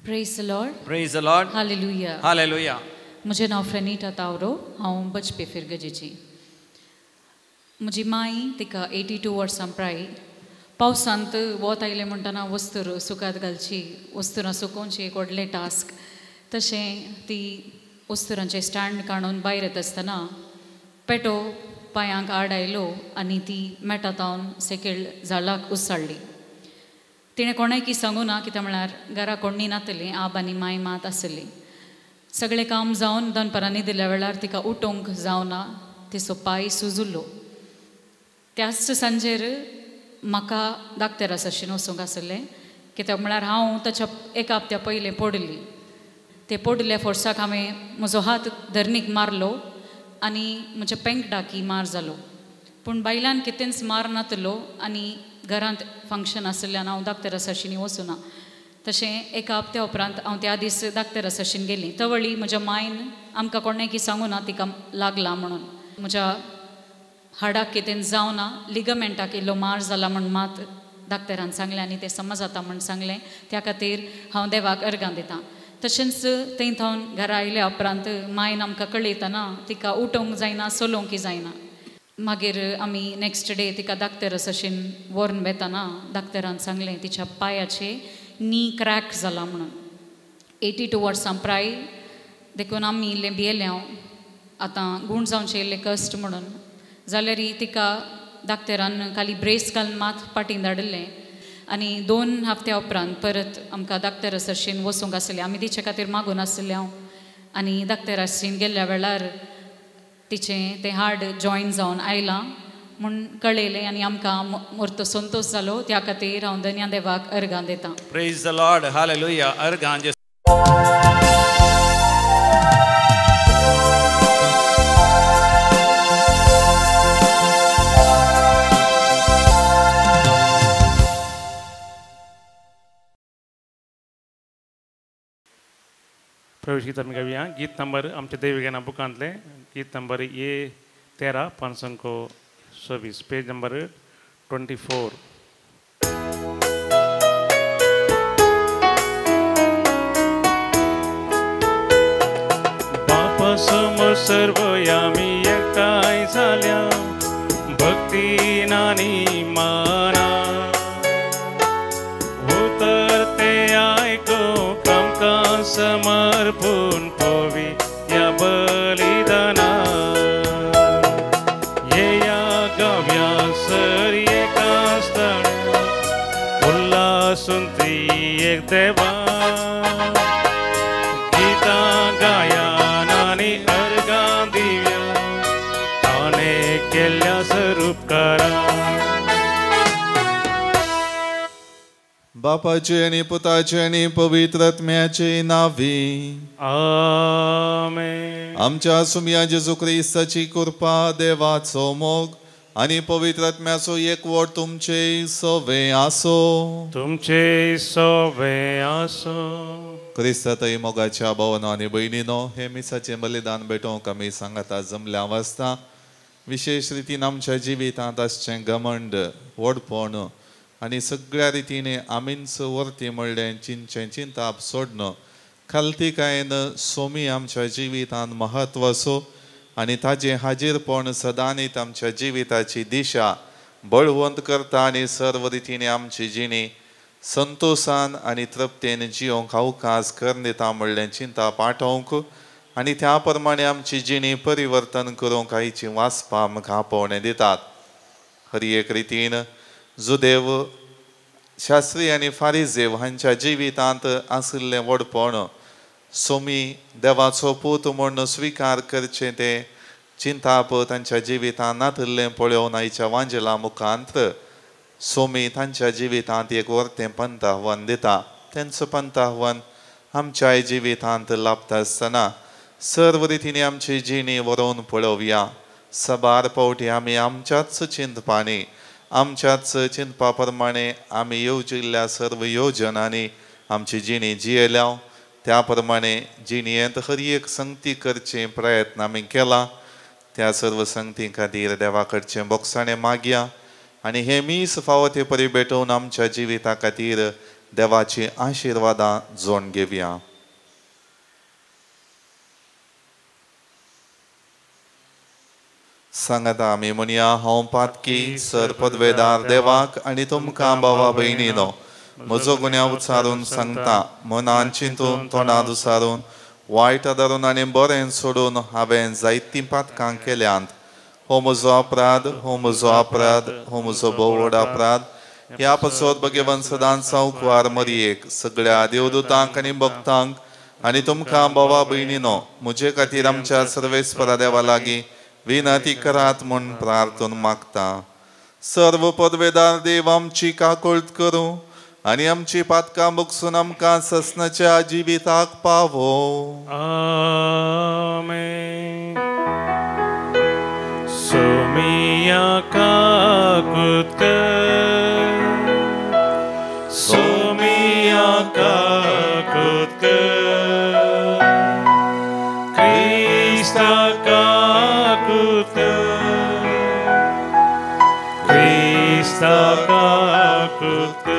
Praise the Lord. Praise the Lord. Hallelujah. Hallelujah. म्हजें नांव फ्रेनिटा तावरो, हांव बचपे फिरगजेची. म्हजी माय तिका 82 वर्सां प्राय. पावसांत वत आयलें म्हणटना वस्तूर सुकात घालची, वस्तुरां सुकोवची एक व्हडलें टास्क. तशें ती वस्तुरांचें स्टँड काडून भायर येता आसतना पेटो पांयांक आड आयलो आनी ती मेटा तावन सेकेळ झाडाक उसळ्ळी. तिणें कोणायकी सांगू ना, कित्याक म्हळ्यार घरा कोण्णी नातली, आब आनी माय मात आसली. सगळें काम जावन दनपारां न्हिदिल्ल्या वेळार तिका उठोवंक जावना, तिचो पांय सुजुल्लो. त्याच सांजेर म्हाका दाक्तेरा साशीन वचूंक आसलें, कित्याक म्हळ्यार हांव ताच्या एका हप्त्या पयलें पडली. ते पडल्या फोर्साक हांवें म्हजो हात धरणीक मारलो आनी म्हज्या पेंकडाकी मार जालो. पूण बायलान कितेंच मार नातलो आनी घरांत फंक्शन आशिल्ल्यान हांव दाक्तेरा साशीन वचूना. तशें एका हप्त्या उपरांत हांव त्या दीस दाक्तेरा साशीन गेली. तवळी म्हज्या मायन आमकां कोणें की सांगू ना तिका लागला म्हणून. म्हज्या हाडाक कितें जावना, लिगमेंटाक इल्लो मार जाला म्हूण मात दाक्तेरान सांगलें आनी तें समज जाता म्हूण सांगलें. त्या खातीर हांव देवाक अर्गां दितां. तशेंच थंय थावन घरा आयल्या उपरांत मायन आमकां कळयतना तिका उठोवंक जायना, चलोवंक जायना. मागीर आमी नेक्स्ट डे तिका दाक्तेरा साशीन व्हरून वेतना दाक्तेरान सांगलें तिच्या पांयाचे नी क्रॅक जाला म्हणून. 82 वर्सां प्राय, देखून आमी इल्लें भियेले हांव आतां गूण जावचें इल्लें कश्ट म्हणून. जाल्यार तिका दाक्तेरान खाली ब्रेस घालून मात पाटीं धाडिल्लें आनी 2 हप्त्या उपरांत परत आमकां दाक्तेरा साशीन वचूंक आसलें. आमी तिचे खातीर मागून आसलें हांव. आनी दाक्तेरा साशीन गेल्ल्या वेळार तिचें तें हाड जॉयन जावन आयलां म्हूण कळयलें आनी आमकां मोर्तो संतोश जालो. त्या खातीर हांव धन्या देवाक अर्गां दितां. Praise the Lord. Hallelujah. अर्गां. प्रवेश गीत आमी गावया. गीत नंबर आमच्या देवगिना बुकांतलें गीत नंबर ए 13 526, पेज नंबर 24. बापा समोर सर्व आमी एकठांय जाल्या भक्तीन आनी माना, उतर ते आयकूंक आमकां समर्पून पोवी या बलिदाना. येया गाव्या सर एका स्थळा उल्हासून ती एक देवा, गीतां गायान आनी अर्गां दिव्या ताणें केल्ल्या सरूपकारा. बापाचे आनी पुताचे आनी पवित्र आत्म्याचे नांवी आमेन. आमच्या सुमया जेजू क्रिस्ताची कृपा, देवाचो मोग आनी पवित्र आत्म्याचो एकवट तुमचे सवे आसो. तुमचे सवे आसो. क्रिस्तातय मोगाच्या भावनो आनी भयणीनो, हे मिसाचें बलिदान भेटोवंक आमी सांगाता जमल्या वाजता विशेश रितीन आमच्या जिवितांत आसचें घमंड, व्हडपण आनी सगळ्या रितीने आमींच वर्ती म्हणलें चिंतचें चिंताप सोडणं खालतीकायेन सोमी आमच्या जिवितांत म्हत्व आसो आनी ताजें हाजीरपण सदांनीत आमच्या जिविताची दिशा बळवंत करता आनी सर्व रितीने आमची जिणी संतोशान आनी तृप्तेन जियोंक अवकाश करून दिता म्हणलें चिंता पाठोवंक आनी त्या प्रमाणे आमची जिणी परिवर्तन करूंक आयची वाचपा आमकां आपोवणें दितात. हर एक रितीन जुदेव शास्त्री आनी फारिजेव हांच्या जिवितांत आशिल्लें व्हडपण सोमी देवाचो पूत म्हूण स्विकार करचें तें चिंताप तांच्या जिवितांत नातिल्लें पळोवन आयच्या वांजेला मुखांत सोमी तांच्या जिवितांत एक वर्तें पंताहवन दिता. तेंचो पंताहवन आमच्याय जिवितांत लाभता आसतना सर्व रितींनी आमची जिणी वरोवन पळोवया. सबार पावटी आमी आमच्याच चिंतपांनी, आमच्याच चिंतपा प्रमाणे आमी येवजिल्ल्या सर्व योजनांनी आमची जिणी जियेल्या. त्या प्रमाणे जिणयेंत हर एक संगती करचे प्रयत्न आमी केला. त्या सर्व संगती खातीर देवा कडचें बोगसाणें मागया आनी हें मीस फावो ते परी भेटोवन आमच्या जिविता खातीर देवाची आशिर्वादां जोड घेवया. सांगाता आमी म्हणया, हांव पातकी सर पदवेदार देवाक आनी तुमकां भावा भयणीनो म्हजो गुन्यांव उचारून सांगता. मनान चिंतून तोंडांत उचारून वायट धरून आनी बरें सोडून हांवें जायतीं पातकां केल्यांत. हो म्हजो अपराध, हो म्हजो अपराध, हो म्हजो भोव व्हड अपराध. ह्या पासत भगवान सदांच सावकार मरियेक, सगळ्या देवदूतांक आनी भक्तांक आनी तुमकां भावा भयणीनो म्हजे खातीर आमच्या सर्वेस्परा देवा लागीं विनंती करात म्हूण प्रार्थना मागता. सर्व पदवेदार देव आमची काकळत करूं आनी आमची पातकां बगसून आमकां ससनाच्या जिविताक पावो. आमेन. सोमिया काकूत कर, सोमिया काकूत कर, क्रिस्ता काकूत कर, क्रिस्ता काकूत कर,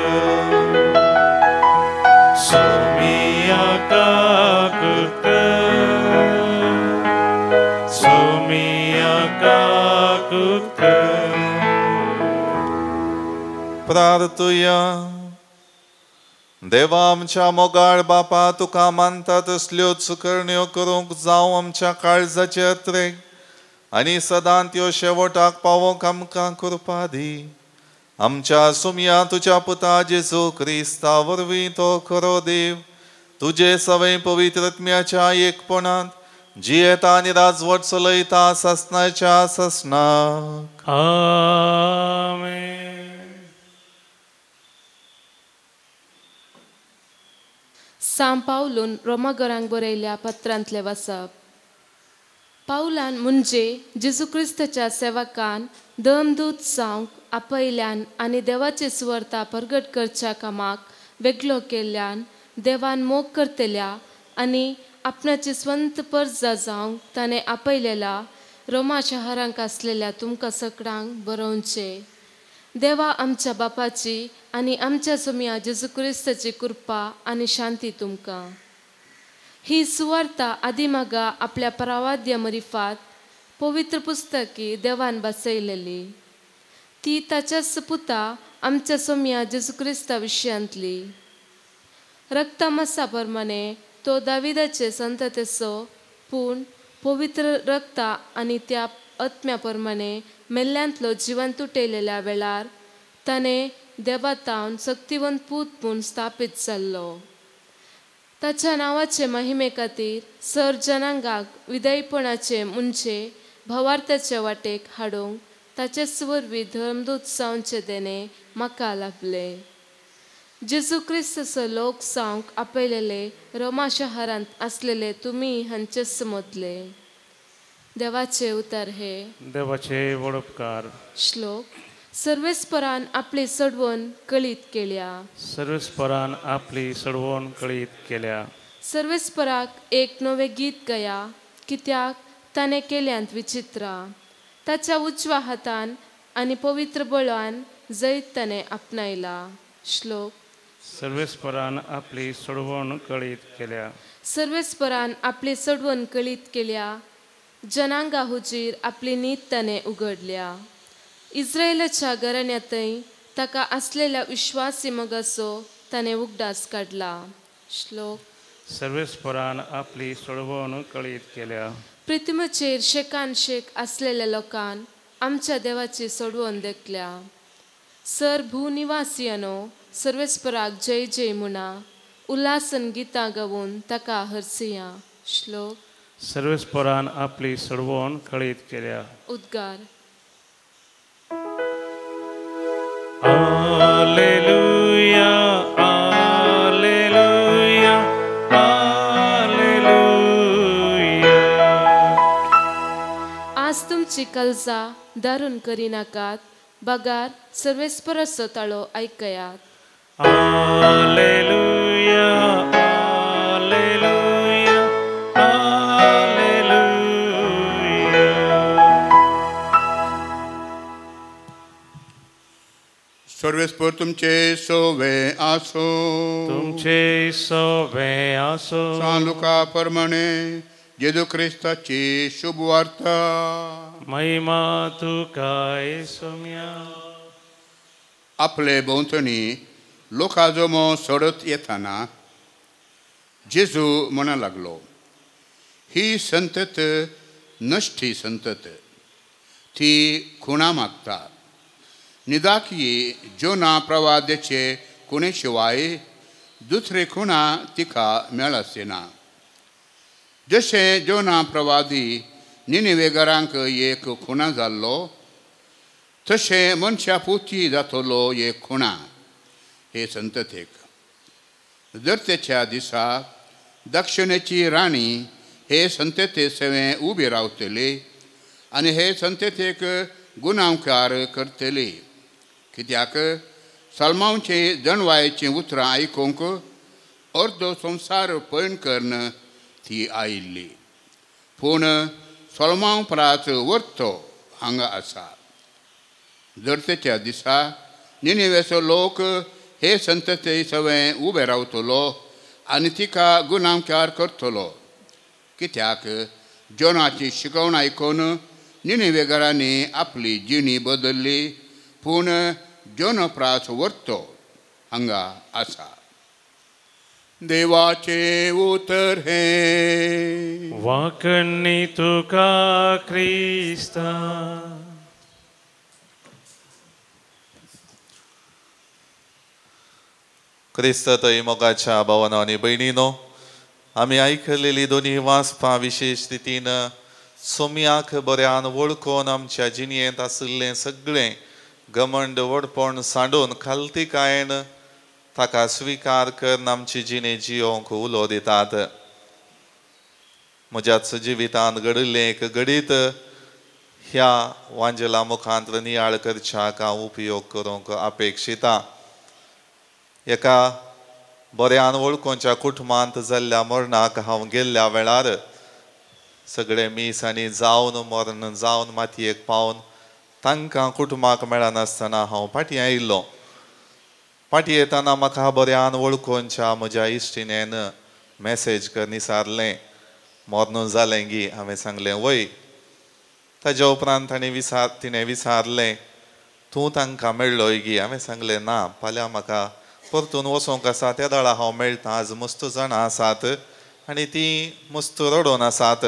सोमिया काकूत कर, सोमिया काकूत कर. प्रार्थुया. देवा आमच्या मोगाळ बापा, तुका मानता तसल्योच करण्यो करूंक जावं आमच्या काळजाचे अत्रेक आनी सदां त्यो शेवटाक पावोवंक आमकां कृपा दी. आमच्या सुमया तुज्या पुता जेजू क्रिस्ता वरवीं तो खरो देव तुजे सवय पवित्र आत्म्याच्या एकपणांत जियेता आनी राजवट चलयता ससनाच्या ससनाक. आमेन. सांव पावलून रोमागरांक बरयल्या पत्रांतलें वाचप. पावलान म्हणजे जेजू क्रिस्ताच्या सेवकान दमदूत जावंक आपयल्यान आनी देवाची सुवार्ता परगट करच्या कामाक वेगळो केल्ल्यान देवान मोग करतल्या आनी आपणाची स्वंत परजा जावंक ताणें आपयलेल्या रोमा शहरांक आसलेल्या तुमकां सगळ्यांक बरोवचें. देवा आमच्या बापाची आनी आमच्या सोमया जेजू क्रिस्ताची कृपा आनी शांती तुमकां. ही सुवार्ता आदिमागा आपल्या परावाद्य मरिफात पवित्र पुस्तकी देवान बसयलेली ती ताच्याच पुता आमच्या सोमया जेजू क्रिस्ता विशयांतली. रक्तामासा प्रमाणे तो दाविदाचे संततेचो पूण पवित्र रक्ता आनी त्या आत्म्या प्रमाणे मेल्ल्यांतलो जिवन तुटयलेल्या वेळार ताणें देवातावन सक्तिवंत पूत म्हूण स्थापीत जाल्लो. ताच्या नांवाचे महिमे खातीर सर जनांगाक विधेयपणाचे म्हणजे भावार्थाचे वाटेक हाडूंक ताचेच वरवीं धर्मदूत जावचे देणें म्हाका लाभलें. जेजू क्रिस्ताचो लोक जावंक आपयलेले रोमा शहरांत आसलेले तुमी हांचेच मदले. देवाचे उतर हे देवाचे व्हड उपकार. श्लोक. सर्वेस्परान आपली सडवण कळीत केल्या. सर्वेस्परान आपली सडवण कळीत केल्या. सर्वेस्पराक एक नवें गीत गया, कित्याक ताणें केल्यांत विचित्रा. ताच्या उजव्या हातान आनी पवित्र बळान जैत ताणें आपणायला. श्लोक. सर्वेस्परान आपली सडवण कळीत केल्या. सर्वेस्परान आपली सडवण कळीत केल्या. जनांगा हुजीर आपली नीत ताणें उगडल्या. इस्रायलाच्या घराण्यांतय ताका आसलेल्या विश्वासी मोगाचो ताणें उगडास काडला. श्लोक. सर्वेस्परान आपली सोडवण कळीत केल्या. प्रितिमेचेर शेकान शेक आसलेल्या लोकान आमच्या देवाची सोडवण देखल्या. सर भूनिवासियानो सर्वेस्पराक जय जय म्हणा, उल्हासन गितां गावन ताका हरसिया. श्लोक. सर्वेस्परान आपली सोडवण कळीत केल्या. उद्गार. Alleluia, alleluia, alleluia. आज तुमची कलजा दारून करिनाकात, बगार सर्वेस्पराचो ताळो आयकयात. Alleluia, alleluia, alleluia. सर्वेस्पर तुमचे सोवे आसो. तुमचे सोवे आसो. सान लुका प्रमाणे जेजू क्रिस्ताची शुभ वार्ता. महिमा तुका येसुम्या. आपले भोंवतणी लोका जमो सोडत येताना जेजू म्हणा लागलो, ही संतत नश्टी संतत, ती खुणा मागता. निदाकी जोना प्रवाद्याचे खुणे शिवाय दुसरे खुणा तिका मेळासना. जशें जोना प्रवादी निनिवेगरांक एक खुणा जाल्लो तशें मनशा पुती जातलो एक खुणा हे संततेक. जरतेच्या दिसा दक्षिणेची राणी हे संतते सेवें उबी रावतली आनी हे संततेक गुन्यांवकार करतली. कित्याक सलमांवचे जनवायेचीं उतरां आयकूंक अर्दो संवसार पयण करून ती आयिल्ली, पूण सलमांव प्राच वर्तो हांगा आसा. जरतेच्या दिसा निनिवेचो लोक हे संतते सवें उबे रावतलो आनी तिका गुन्यांवकार करतलो. कित्याक जोनाची शिकवण आयकून निनिवेगरांनी आपली जिणी बदल्ली, पूण जोनो प्रास वर्तो हांगा आसा. देवाचे उतर हें. वाकणी तुका क्रिस्ता. क्रिस्त तय मोगाच्या भावानो आनी भयणीनो, आमी आयकलेली दोनी वाचपां विशेश रितीन सोम्याक बऱ्यान वळखून आमच्या जिणेंत आशिल्लें सगळें घमंड व्हडपण सांडून खालतीकायेन ताका स्विकार करून आमची जिणे जियोंक उलो दितात. म्हज्याच जिवितांत घडिल्लें एक घडीत ह्या वांजेला मुखांत नियाळ करच्याक हांव उपयोग करूंक अपेक्षिता. एका बऱ्यान वळखूच्या कुटुंबांत जाल्ल्या मरणाक हांव गेल्ल्या वेळार सगळे मीस आनी जावन मरण जावन मातयेक पावन तांकां कुटुंबाक मेळनासतना हांव फाटीं आयिल्लो. फाटीं येतना म्हाका बऱ्यान वळखूच्या म्हज्या इश्टिणेन मॅसेज कर निसारलें, मरण जालें गी? हांवें सांगलें वय. ताज्या उपरांत ताणें तिणें विचारलें, तूं तांकां मेळ्ळोय गी? हांवें सांगलें ना, फाल्यां म्हाका परतून वचोंक आसा, त्या दाळा हांव मेळटा. आज मस्त जाणां आसात आनी तीं मस्त रडोन आसात.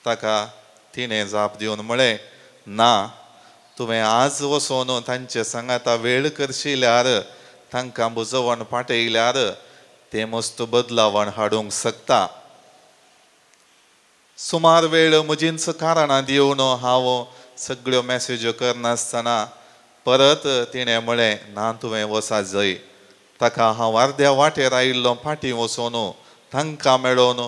ताका तिणें जाप दिवन म्हळें, ना, तुवें आज वचोन तांचे सांगाता वेळ करशिल्यार, तांकां बुजवण पाटयल्यार तें मस्त बदलावण हाडूंक शकता. सुमार वेळ म्हजींच कारणां दिवन हांव सगळ्यो मॅसेज्यो करनासतना परत तिणें म्हळें, ना, तुवें वचा जय. ताका हांव अर्द्या वाटेर आयिल्लो फाटीं वचोन तांकां मेळोवन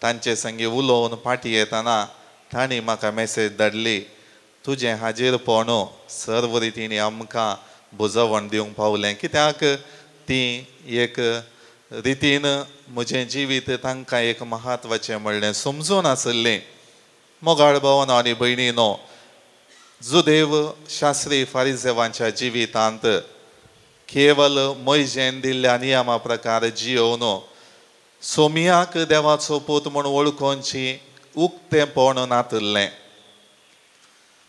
तांचे संगी उलोवन फाटीं येतना तांणी म्हाका मॅसेज धाडली, तुजें हाजीरपण सर्व रितींनी आमकां बुजवण दिवंक पावलें. कित्याक ती एक रितीन म्हजें जिवीत तांकां एक म्हत्वाचें म्हणलें समजून आशिल्लें. मोगाळ भावानो आनी भयणीनो, जुदेव शास्त्री फारिजेवांच्या जिवितांत केवल मोयजेन दिल्ल्या नियमा प्रकार जियोवन सोमियाक देवाचो पूत म्हूण वळखोवची उक्तेंपण नातिल्लें.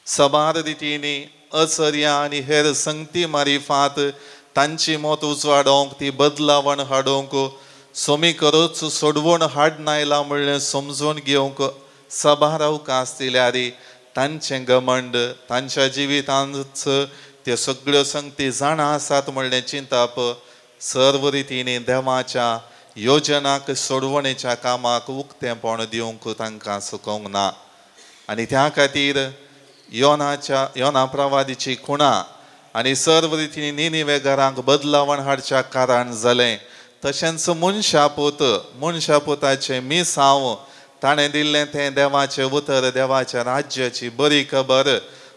सबार रितींनी अचर्या आनी हेर संगती मारिफात तांची मत उजवाडोवंक, ती बदलावण हाडूंक, सोमी करूच सोडवण हाडनायला म्हणलें समजून घेवंक सबार अवकाश दिल्यार तांचें घमंड तांच्या जिवितांत त्यो सगळ्यो संगती जाणां आसात म्हणलें चिंतप सर्व रितींनी देवाच्या योजनाक सोडवणेच्या कामाक उक्तेंपण दिवंक तांकां सुकोवंक ना. आनी त्या खातीर योना प्रवादीची खुणा आनी सर्व रितींनी निनिवे घरांक बदलावण हाडच्या कारण जालें. तशेंच मनशापूत मनशापुताचें मिसांव ताणें दिल्लें तें देवाचें उतर, देवाच्या राज्याची बरी खबर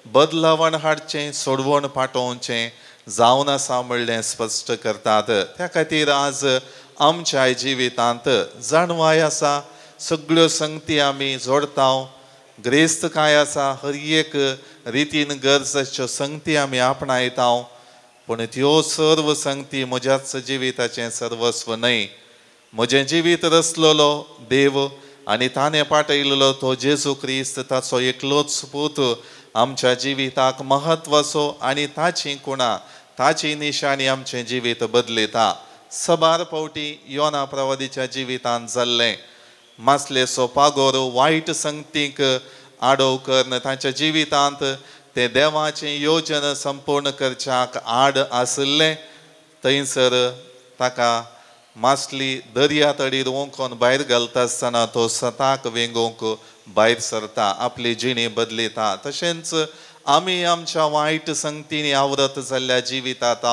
बदलावण हाडचें, सोडवण पाटोवचें जावन आसा म्हणलें स्पश्ट करतात. त्या खातीर आज आमच्या जिवितांत जाणवाय आसा, सगळ्यो संगती आमी जोडता, ग्रेस्त काय आसा, हर एक रितीन गरजेच्यो संगती आमी आपणायता. पूण त्यो सर्व संगती म्हज्याच जिविताचें सर्वस्व न्हय. म्हजें जिवीत रचलेलो देव आनी ताणें पाठयलेलो तो जेजू क्रिस्त ताचो एकलोच पूत आमच्या जिविताक म्हत्वाचो आनी ताची कुणा ताची निशाणी आमचें जिवीत बदलिता. सबार फावटी योना प्रवादीच्या जिवितांत जाल्लें मासलेचो पागोर वायट संगतीक आडव करून ताच्या जिवितांत तें देवाचें योजन संपूर्ण करच्याक आड आशिल्लें. थंयसर ताका मासली दर्या तडीर ओंकोन भायर घालता आसतना तो सताक वेंगोवंक भायर सरता, आपली जिणी बदलिता. तशेंच आमी आमच्या वायट संगतींनी आवरत जाल्ल्या जिवितांत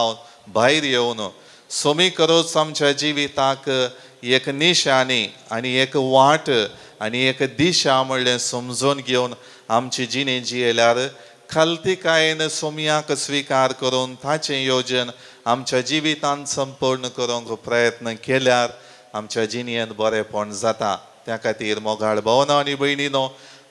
भायर येवन सोमी करोच आमच्या जिविताक एक निशाणी आनी एक वाट आनी एक दिशा म्हणलें समजून घेवन आमची जिणी जियेल्यार खालतीकायेन सोमयाक स्विकार करून ताचें योजन आमच्या जिवितांत संपूर्ण करूंक प्रयत्न केल्यार आमच्या जिणेंत बरेंपण जाता. त्या खातीर मोगाळ भावना आनी भयणीनो,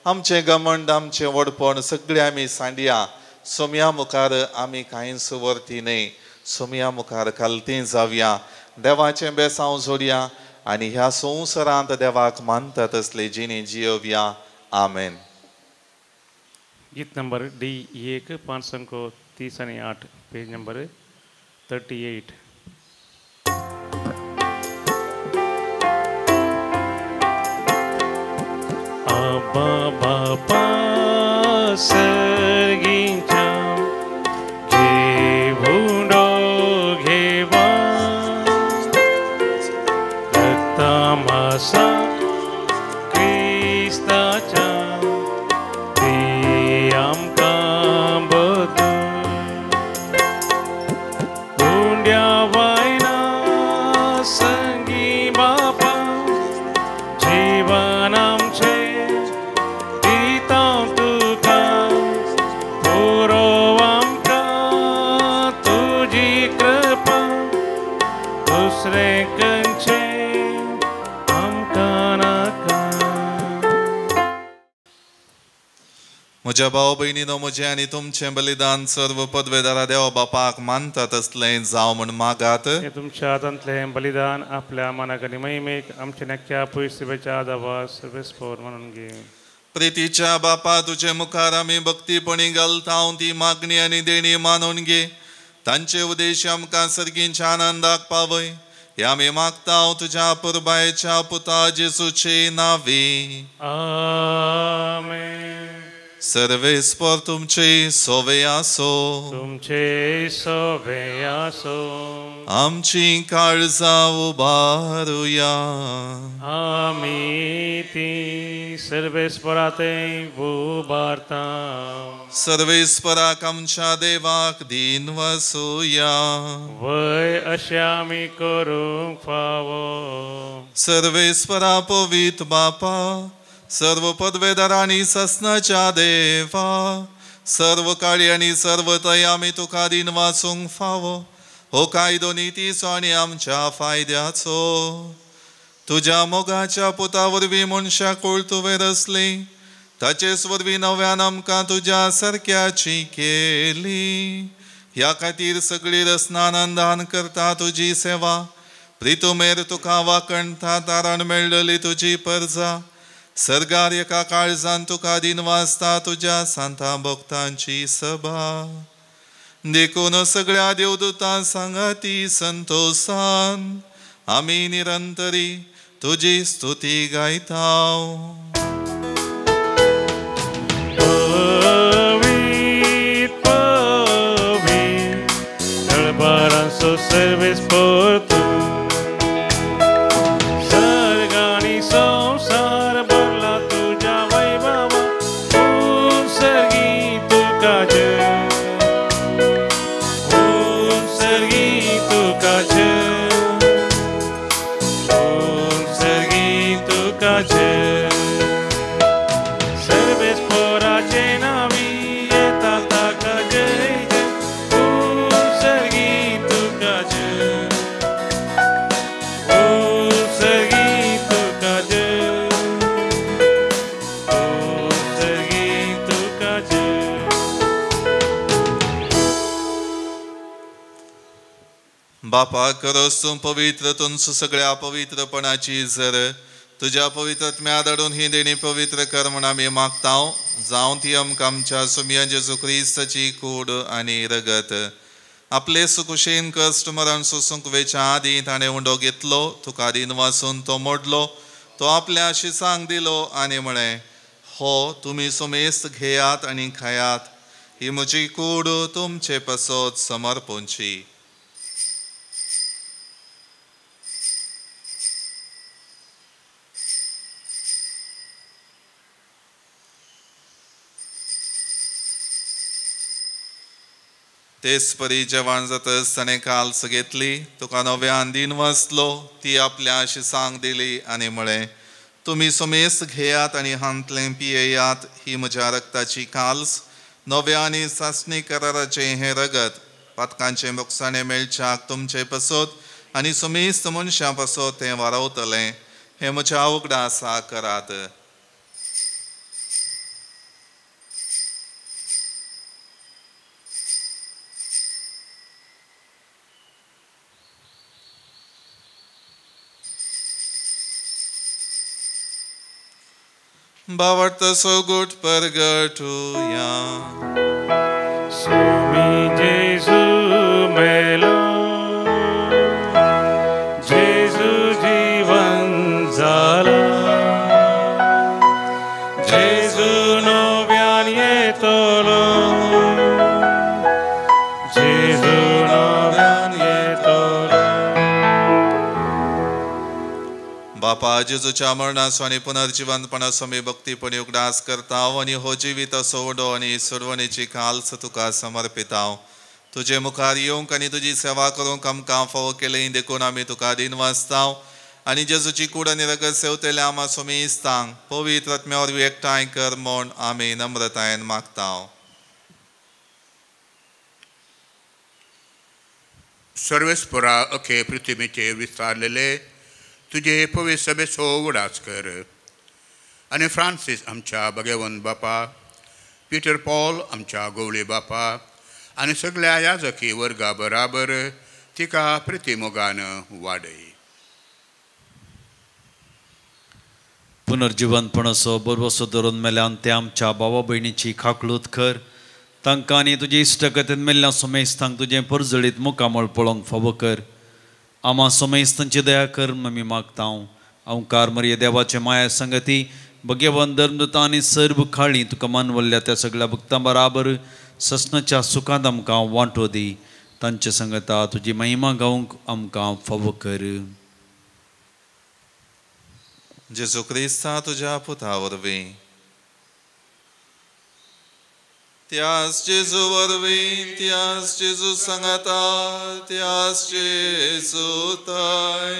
आमचें घमंड आमचें व्हडपण सगळें आमी सांडया. सोमया मुखार आमी कांयच व्हरती न्हय, सोमया मुखार खालती जावया, देवाचें बेसांव जोडया आनी ह्या संवसारांत देवाक मानता तसली जिणी जियोवया. आमेन. गीत नंबर डी 1 538, पेज नंबर 38. आबा बापा सर्गीच्या घेवडो घेवा रक्तामासा क्रिस्ताच्या आमकां बदल गुंड्या वायना संगी बापा जीवन आमचें दिता तुका पुरो आमकां तुजी कृपा दुसरें खंयचें आमकां नाका. म्हज्या भाव भयणीनो, म्हजें आनी तुमचें बलिदान सर्व पदवेदारा देवा बापाक मानता तसलें जावं म्हूण मागात. तुमच्या हातांतलें बलिदान आपल्या मनाक आनी महिमेक आमच्या नक्क्या पयसुब्याच्या आदावा सर्वेस्पोर म्हणून घे. प्रितीच्या बापा, तुजे मुखार आमी भक्तीपणी घालता ती मागणी आनी देणी मानून घे. तांचे उद्देश आमकां सर्गींच्या आनंदाक पावय हे आमी मागता तुज्या पुरबायेच्या पुता जेजूचे नांवी. आमेन. सर्वेस्पर तुमचे सोवे आसो, तुमचे सोवे आसो. आमची काळजां उबारुया, आमी ती सर्वेस्पराते उबारता. सर्वेस्पराक आमच्या देवाक दीन वसुया, वय अशें आमी करूंक फावो. सर्वेस्परा पवित्र बापा, सर्व पदवेदार आनी ससनाच्या देवा, सर्व काळी आनी सर्व तय आमी तुका दीन वाचूंक फावो. हो कायदो नितीचो आनी आमच्या फायद्याचो. तुज्या मोगाच्या पुता वरवीं मनशाक कूळ तुवें रचली, ताचेच वरवीं नव्यान आमकां तुज्या सारक्याची केली. ह्या खातीर सगळी रचना आनंदान करता तुजी सेवा. प्रितुमेर तुका वाकणता तारण मेळ्ळली तुजी परजा सर्गार एका काळजान तुका दीन वाचता तुज्या सांता भक्तांची सभा. देखून सगळ्या देवदूतां सांगाती संतोसान आमी निरंतरी तुजी स्तुती गायता. पवित्र पवित्र दळबारांचो सर्वेस्पर तूं, सर्ग आनी संवसार भरला तुज्या वैभवान. उत्सर्गी तुका जय, उत्सर्गी तुका जय, उत्सर्गी तुका जय. सर्वेस्पराचे नांवी येता ताका जय जय, उत्सर्गी तुका जय, बापा खरोच तूं पवित्र, तुमचो सगळ्या पवित्रपणाची जर तुज्या पवित्र धाडून ही देणी पवित्र कर म्हण आमी मागता, जावं ती आमकां आमच्या सुमया जेजू क्रिस्ताची कूड आनी रगत. आपले सुकुशेन कश्ट मरण सोसूंक वेच्या आदीं ताणें उंडो घेतलो, तुका दिन वासून तो मोडलो, तो आपल्या शिसांक दिलो आनी म्हळें, हो तुमी सुमेस्त घेयात आनी खायात, ही म्हजी कूड तुमचे पासत समर्पूंची. तेच परी जेवण जातच ताणें काल्स घेतली, तुका नव्यान दिन वाचलो, ती आपल्या शिसांक दिली आनी म्हळें, तुमी सुमेस्त घेयात आनी हांतलें पियेयात, ही म्हज्या रक्ताची काल्स, नव्या आनी सासणी कराराचें हें रगत, पातकांचें मोगसाणें मेळच्याक तुमचे पासत आनी सुमेस्त मनशां पासत तें वारवतलें, हें म्हज्या उगडासा करात. बावडत सोगूट परगटुया. स्वामी जेजू मेलो, जेजू जीवन जाला, जेजू नव्यान येतलो, जेजू नव्यान येतलो. बापा जेजूच्या मरणाचो आनी पुनर्जिवंतपणाचो आमी भक्तीपणी उगडास करता आनी हो जिविताचो उडो आनी सोडवणेची काल्स तुका समर्पिता. तुजे मुखार येवंक आनी तुजी सेवा करूंक आमकां फावो केली देखून आमी तुका दिन वाचता आनी जेजूची कूड आनी रगत सेवतल्या आमा स्वामी इस्तांक पवित्र आत्म्या वरवीं एकठांय कर म्हूण आमी नम्रतायेन मागता. सर्वेस्परा अखे पृथ्वीचेर विस्तारलेले तुजे पवित्र सभेचो उगडास कर आनी फ्रांसीस आमच्या भगवंत बापा, पिटर पॉल आमच्या गोवळे बापा आनी सगळ्या याजकी वर्गा बराबर तिका प्रितीमोगान वाडय. पुनर्जिवंतपणाचो बरवसो धरून मेल्यान ते आमच्या भावा भयणीची खाकलूत कर, तांकां आनी तुजे इश्टगतीन मेल्ल्या सोमेस्तांक तुजें परजळीत मुखामळ पळोवंक फावो कर. आमा सोमेस्तांची दया कर आमी मागता. अंकार मरिये देवाचे माया संगती भगवान धर्मदूतां आनी सर्व खाळी तुका मानवल्ल्या त्या सगळ्या भक्तां बराबर ससनाच्या सुखांत आमकां वांटो दी. तांचे संगता तुजी महिमा गावंक आमकां फावो कर. जेजू क्रिस्ता तुज्या पुता वरवीं, त्यास जेजू वरवीं, त्यास जेजू सांगाता, त्यास जेजू ताय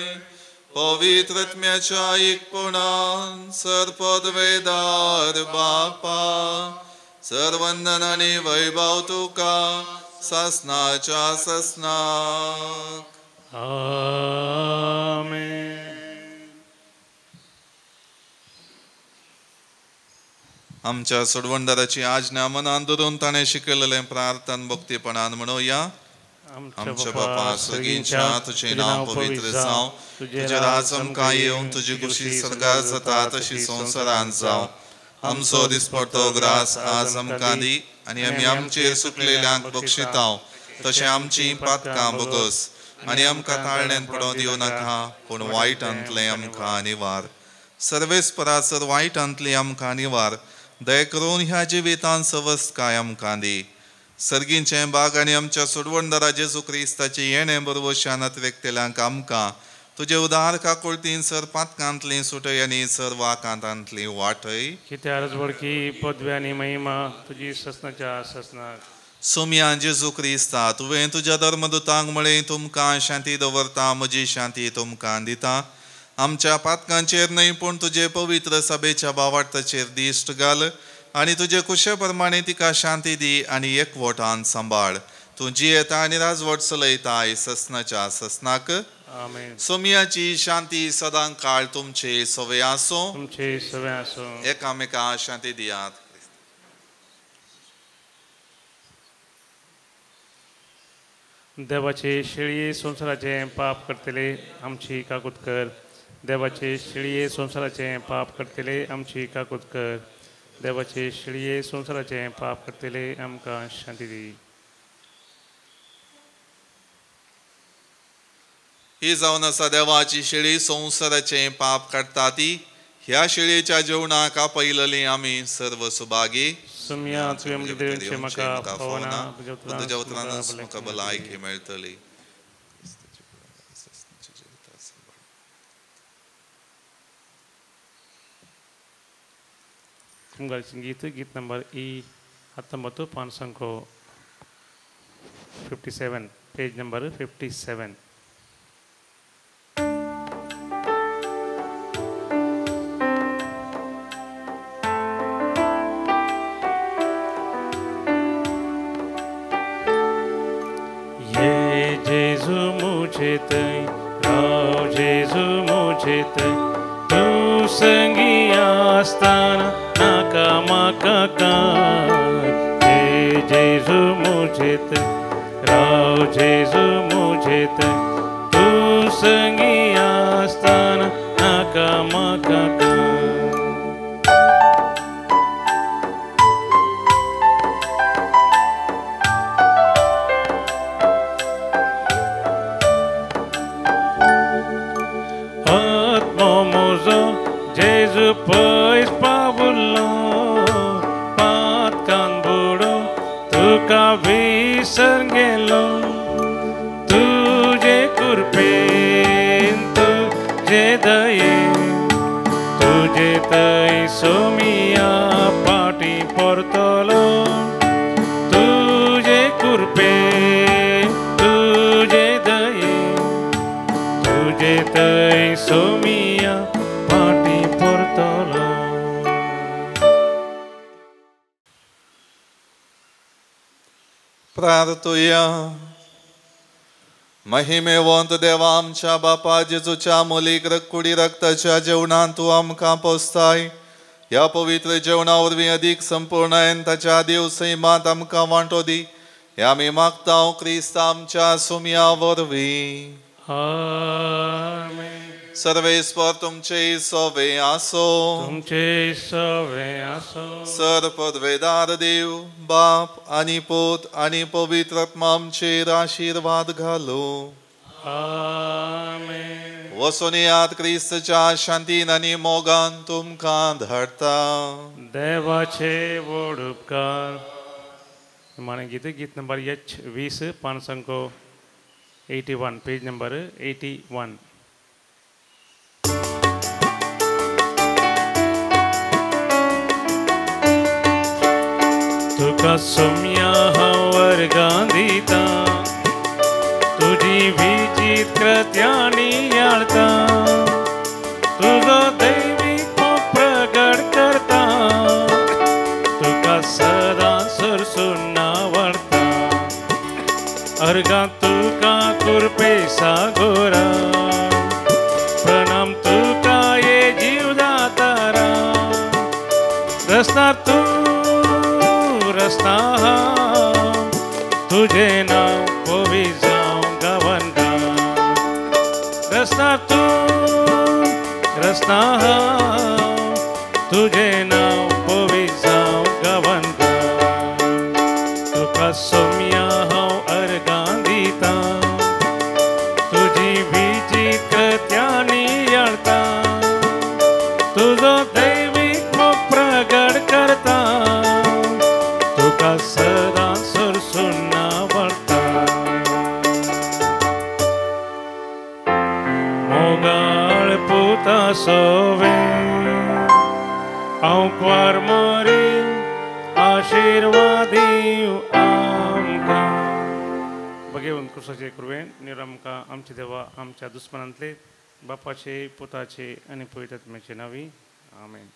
पवित्र आत्म्याच्या एकपणान सर्पदवेदार बापा, सर्वंदन आनी वैभव तुका सासनाच्या सासनाक. आमेन. आमच्या सोडवणदाराची आज्ञा मनान धरून ताणें शिकयलेलें प्रार्थन भक्तीपणान म्हणुया. आमच्या बापा सर्गींच्या, तुजें नांव पवित्र जावं, तुजें राज आमकां येवं, तुजी खुशी स्वर्गार जाता तशी संवसारांत जावं. आमचो दिसपडतो ग्रास आज आमकां दी आनी आमी आमचेर सुकलेल्यांक बक्षितांव तशें आमचीं पातकां भोगस आनी आमकां ताळण्यान पडोवन दिवं नाका, पूण वायटांतलें आमकां निवार. सर्वेस्परा सर वायटांतलें आमकां निवार, दया करून ह्या जिवितांत सवस्तकाय आमकां दी. सर्गींचें बाग आनी आमच्या सोडवणदारा जेजू क्रिस्ताची येणें बरवशान अतिरेकतेल्यांक आमकां तुजे उदार काकुळतीन सर पातकांतलीं सुटय आनी सर वाकांतांतलीं वाटय. कित्याक वळखी पदवी आनी महिमा तुजी ससनाच्या ससनाक. सोमया जेजू क्रिस्ता, तुवें तुज्या धर्मदूतांक म्हळें, तुमकां शांती दवरता, म्हजी शांती तुमकां दिता. आमच्या पातकांचेर न्हय पूण तुजे पवित्र सभेच्या भावार्थाचेर दिश्ट घाल आनी तुजे कुशे प्रमाणे तिका शांती दी आनी एकवटान सांबाळ. तूं जियेता आनी राजवट चलयताय ससनाच्या ससनाक. आमेन. सोमयाची शांती सदां काळ तुमचे सवे आसूं, तुमचे सवे आसूं. एकामेका शांती दियात. देवाचे शेळये संवसाराचें पाप करतले आमची काकूत कर. देवाचे शेळये संवसाराचें पाप करतले आमची काकूत कर. देवाचे शेळये संवसाराचें पाप करतले आमकां शांती दी. ही जावन आसा देवाची शेळी संवसाराचें पाप काडटा ती. ह्या शेळयेच्या जेवणाक आपयलली आमी सर्व सुभागी. सुम्या तुवें म्हजें म्हाका फावना, तुज्या उतरानच म्हाका भलायकी मेळटली. गीत गीत नंबर ई 19 5 57, पेज नंबर 57. ये जेजू मुझे तय राव जेजू मुझे तय तू संगी आस्ताना नाका माका काय. ये जेजू मुझे तय राव जेजू मुझे तय तू संगी आस्ताना नाका माका काय. आत्मो म्हजो जेजू पयस पावलो पातकान बुडो तुका विसर गेलो. तुजे कृपेन तुजे दयेन तुजे थंय सोमिया पाटी परतलो. तुजे कृपेन तुजे दयेन तुजे थंय सोमिया पाटी परतलो. प्रार्थुया. महिमेवंत देवा आमच्या बापा जेजूच्या मोलीक कुडी रक्ताच्या जेवणान तूं आमकां पोसताय. ह्या पवित्र जेवणा वरवीं अदीक संपूर्णायेन ताच्या देव सैमांत आमकां वांटो दी. हे आमी मागता क्रिस्त आमच्या सुमया वरवीं. आमेन. सर्वेस्पर तुमचे सोवे आसो. तुमचे सोवे आसो. सर पदवेदार देव बाप आनी पूत आनी पवित्र आत्मा आमचेर आशिर्वाद घालो. आमेन. वचून येयात क्रिस्तच्या शांतीन आनी मोगान तुमकां धाडटा. देवाचे व्हड उपकार. माने गीत गीत नंबर एच 20 5 81, पेज नंबर 81. तुका सोम्या हांव वर्गां दिता तुजी विचित कृत्यांनी याळता तुजो दैवीक मोग प्रगट करता तुका सदां सरसून आवडटा. अर्गां तुका कृपे सागोरा प्रणाम तुका ये जीवदातारा. रस्ता तू रस्ता तुझे नाव पवी जावं गावन गा. रस्ता तू रस्ता तुझे नाव पवी जावं गावन गा. तुका सोम्या हांव अर्गां दिता तुजी विचित कृत्यांनी याळता तुजो दैवीक मोग प्रगट करता तुका सदां सरसून आवडटा. मोगाळ पुता सोवे हांव क्वार मोरी आशिर्वाद दीव आमकां. बघेवन क्रुसाचे कृपेन निर आमकां आमचे देवा आमच्या दुस्मनांतले बापाचे पुताचे आनी पवित्र आत्म्याचे नांवी. आमेन.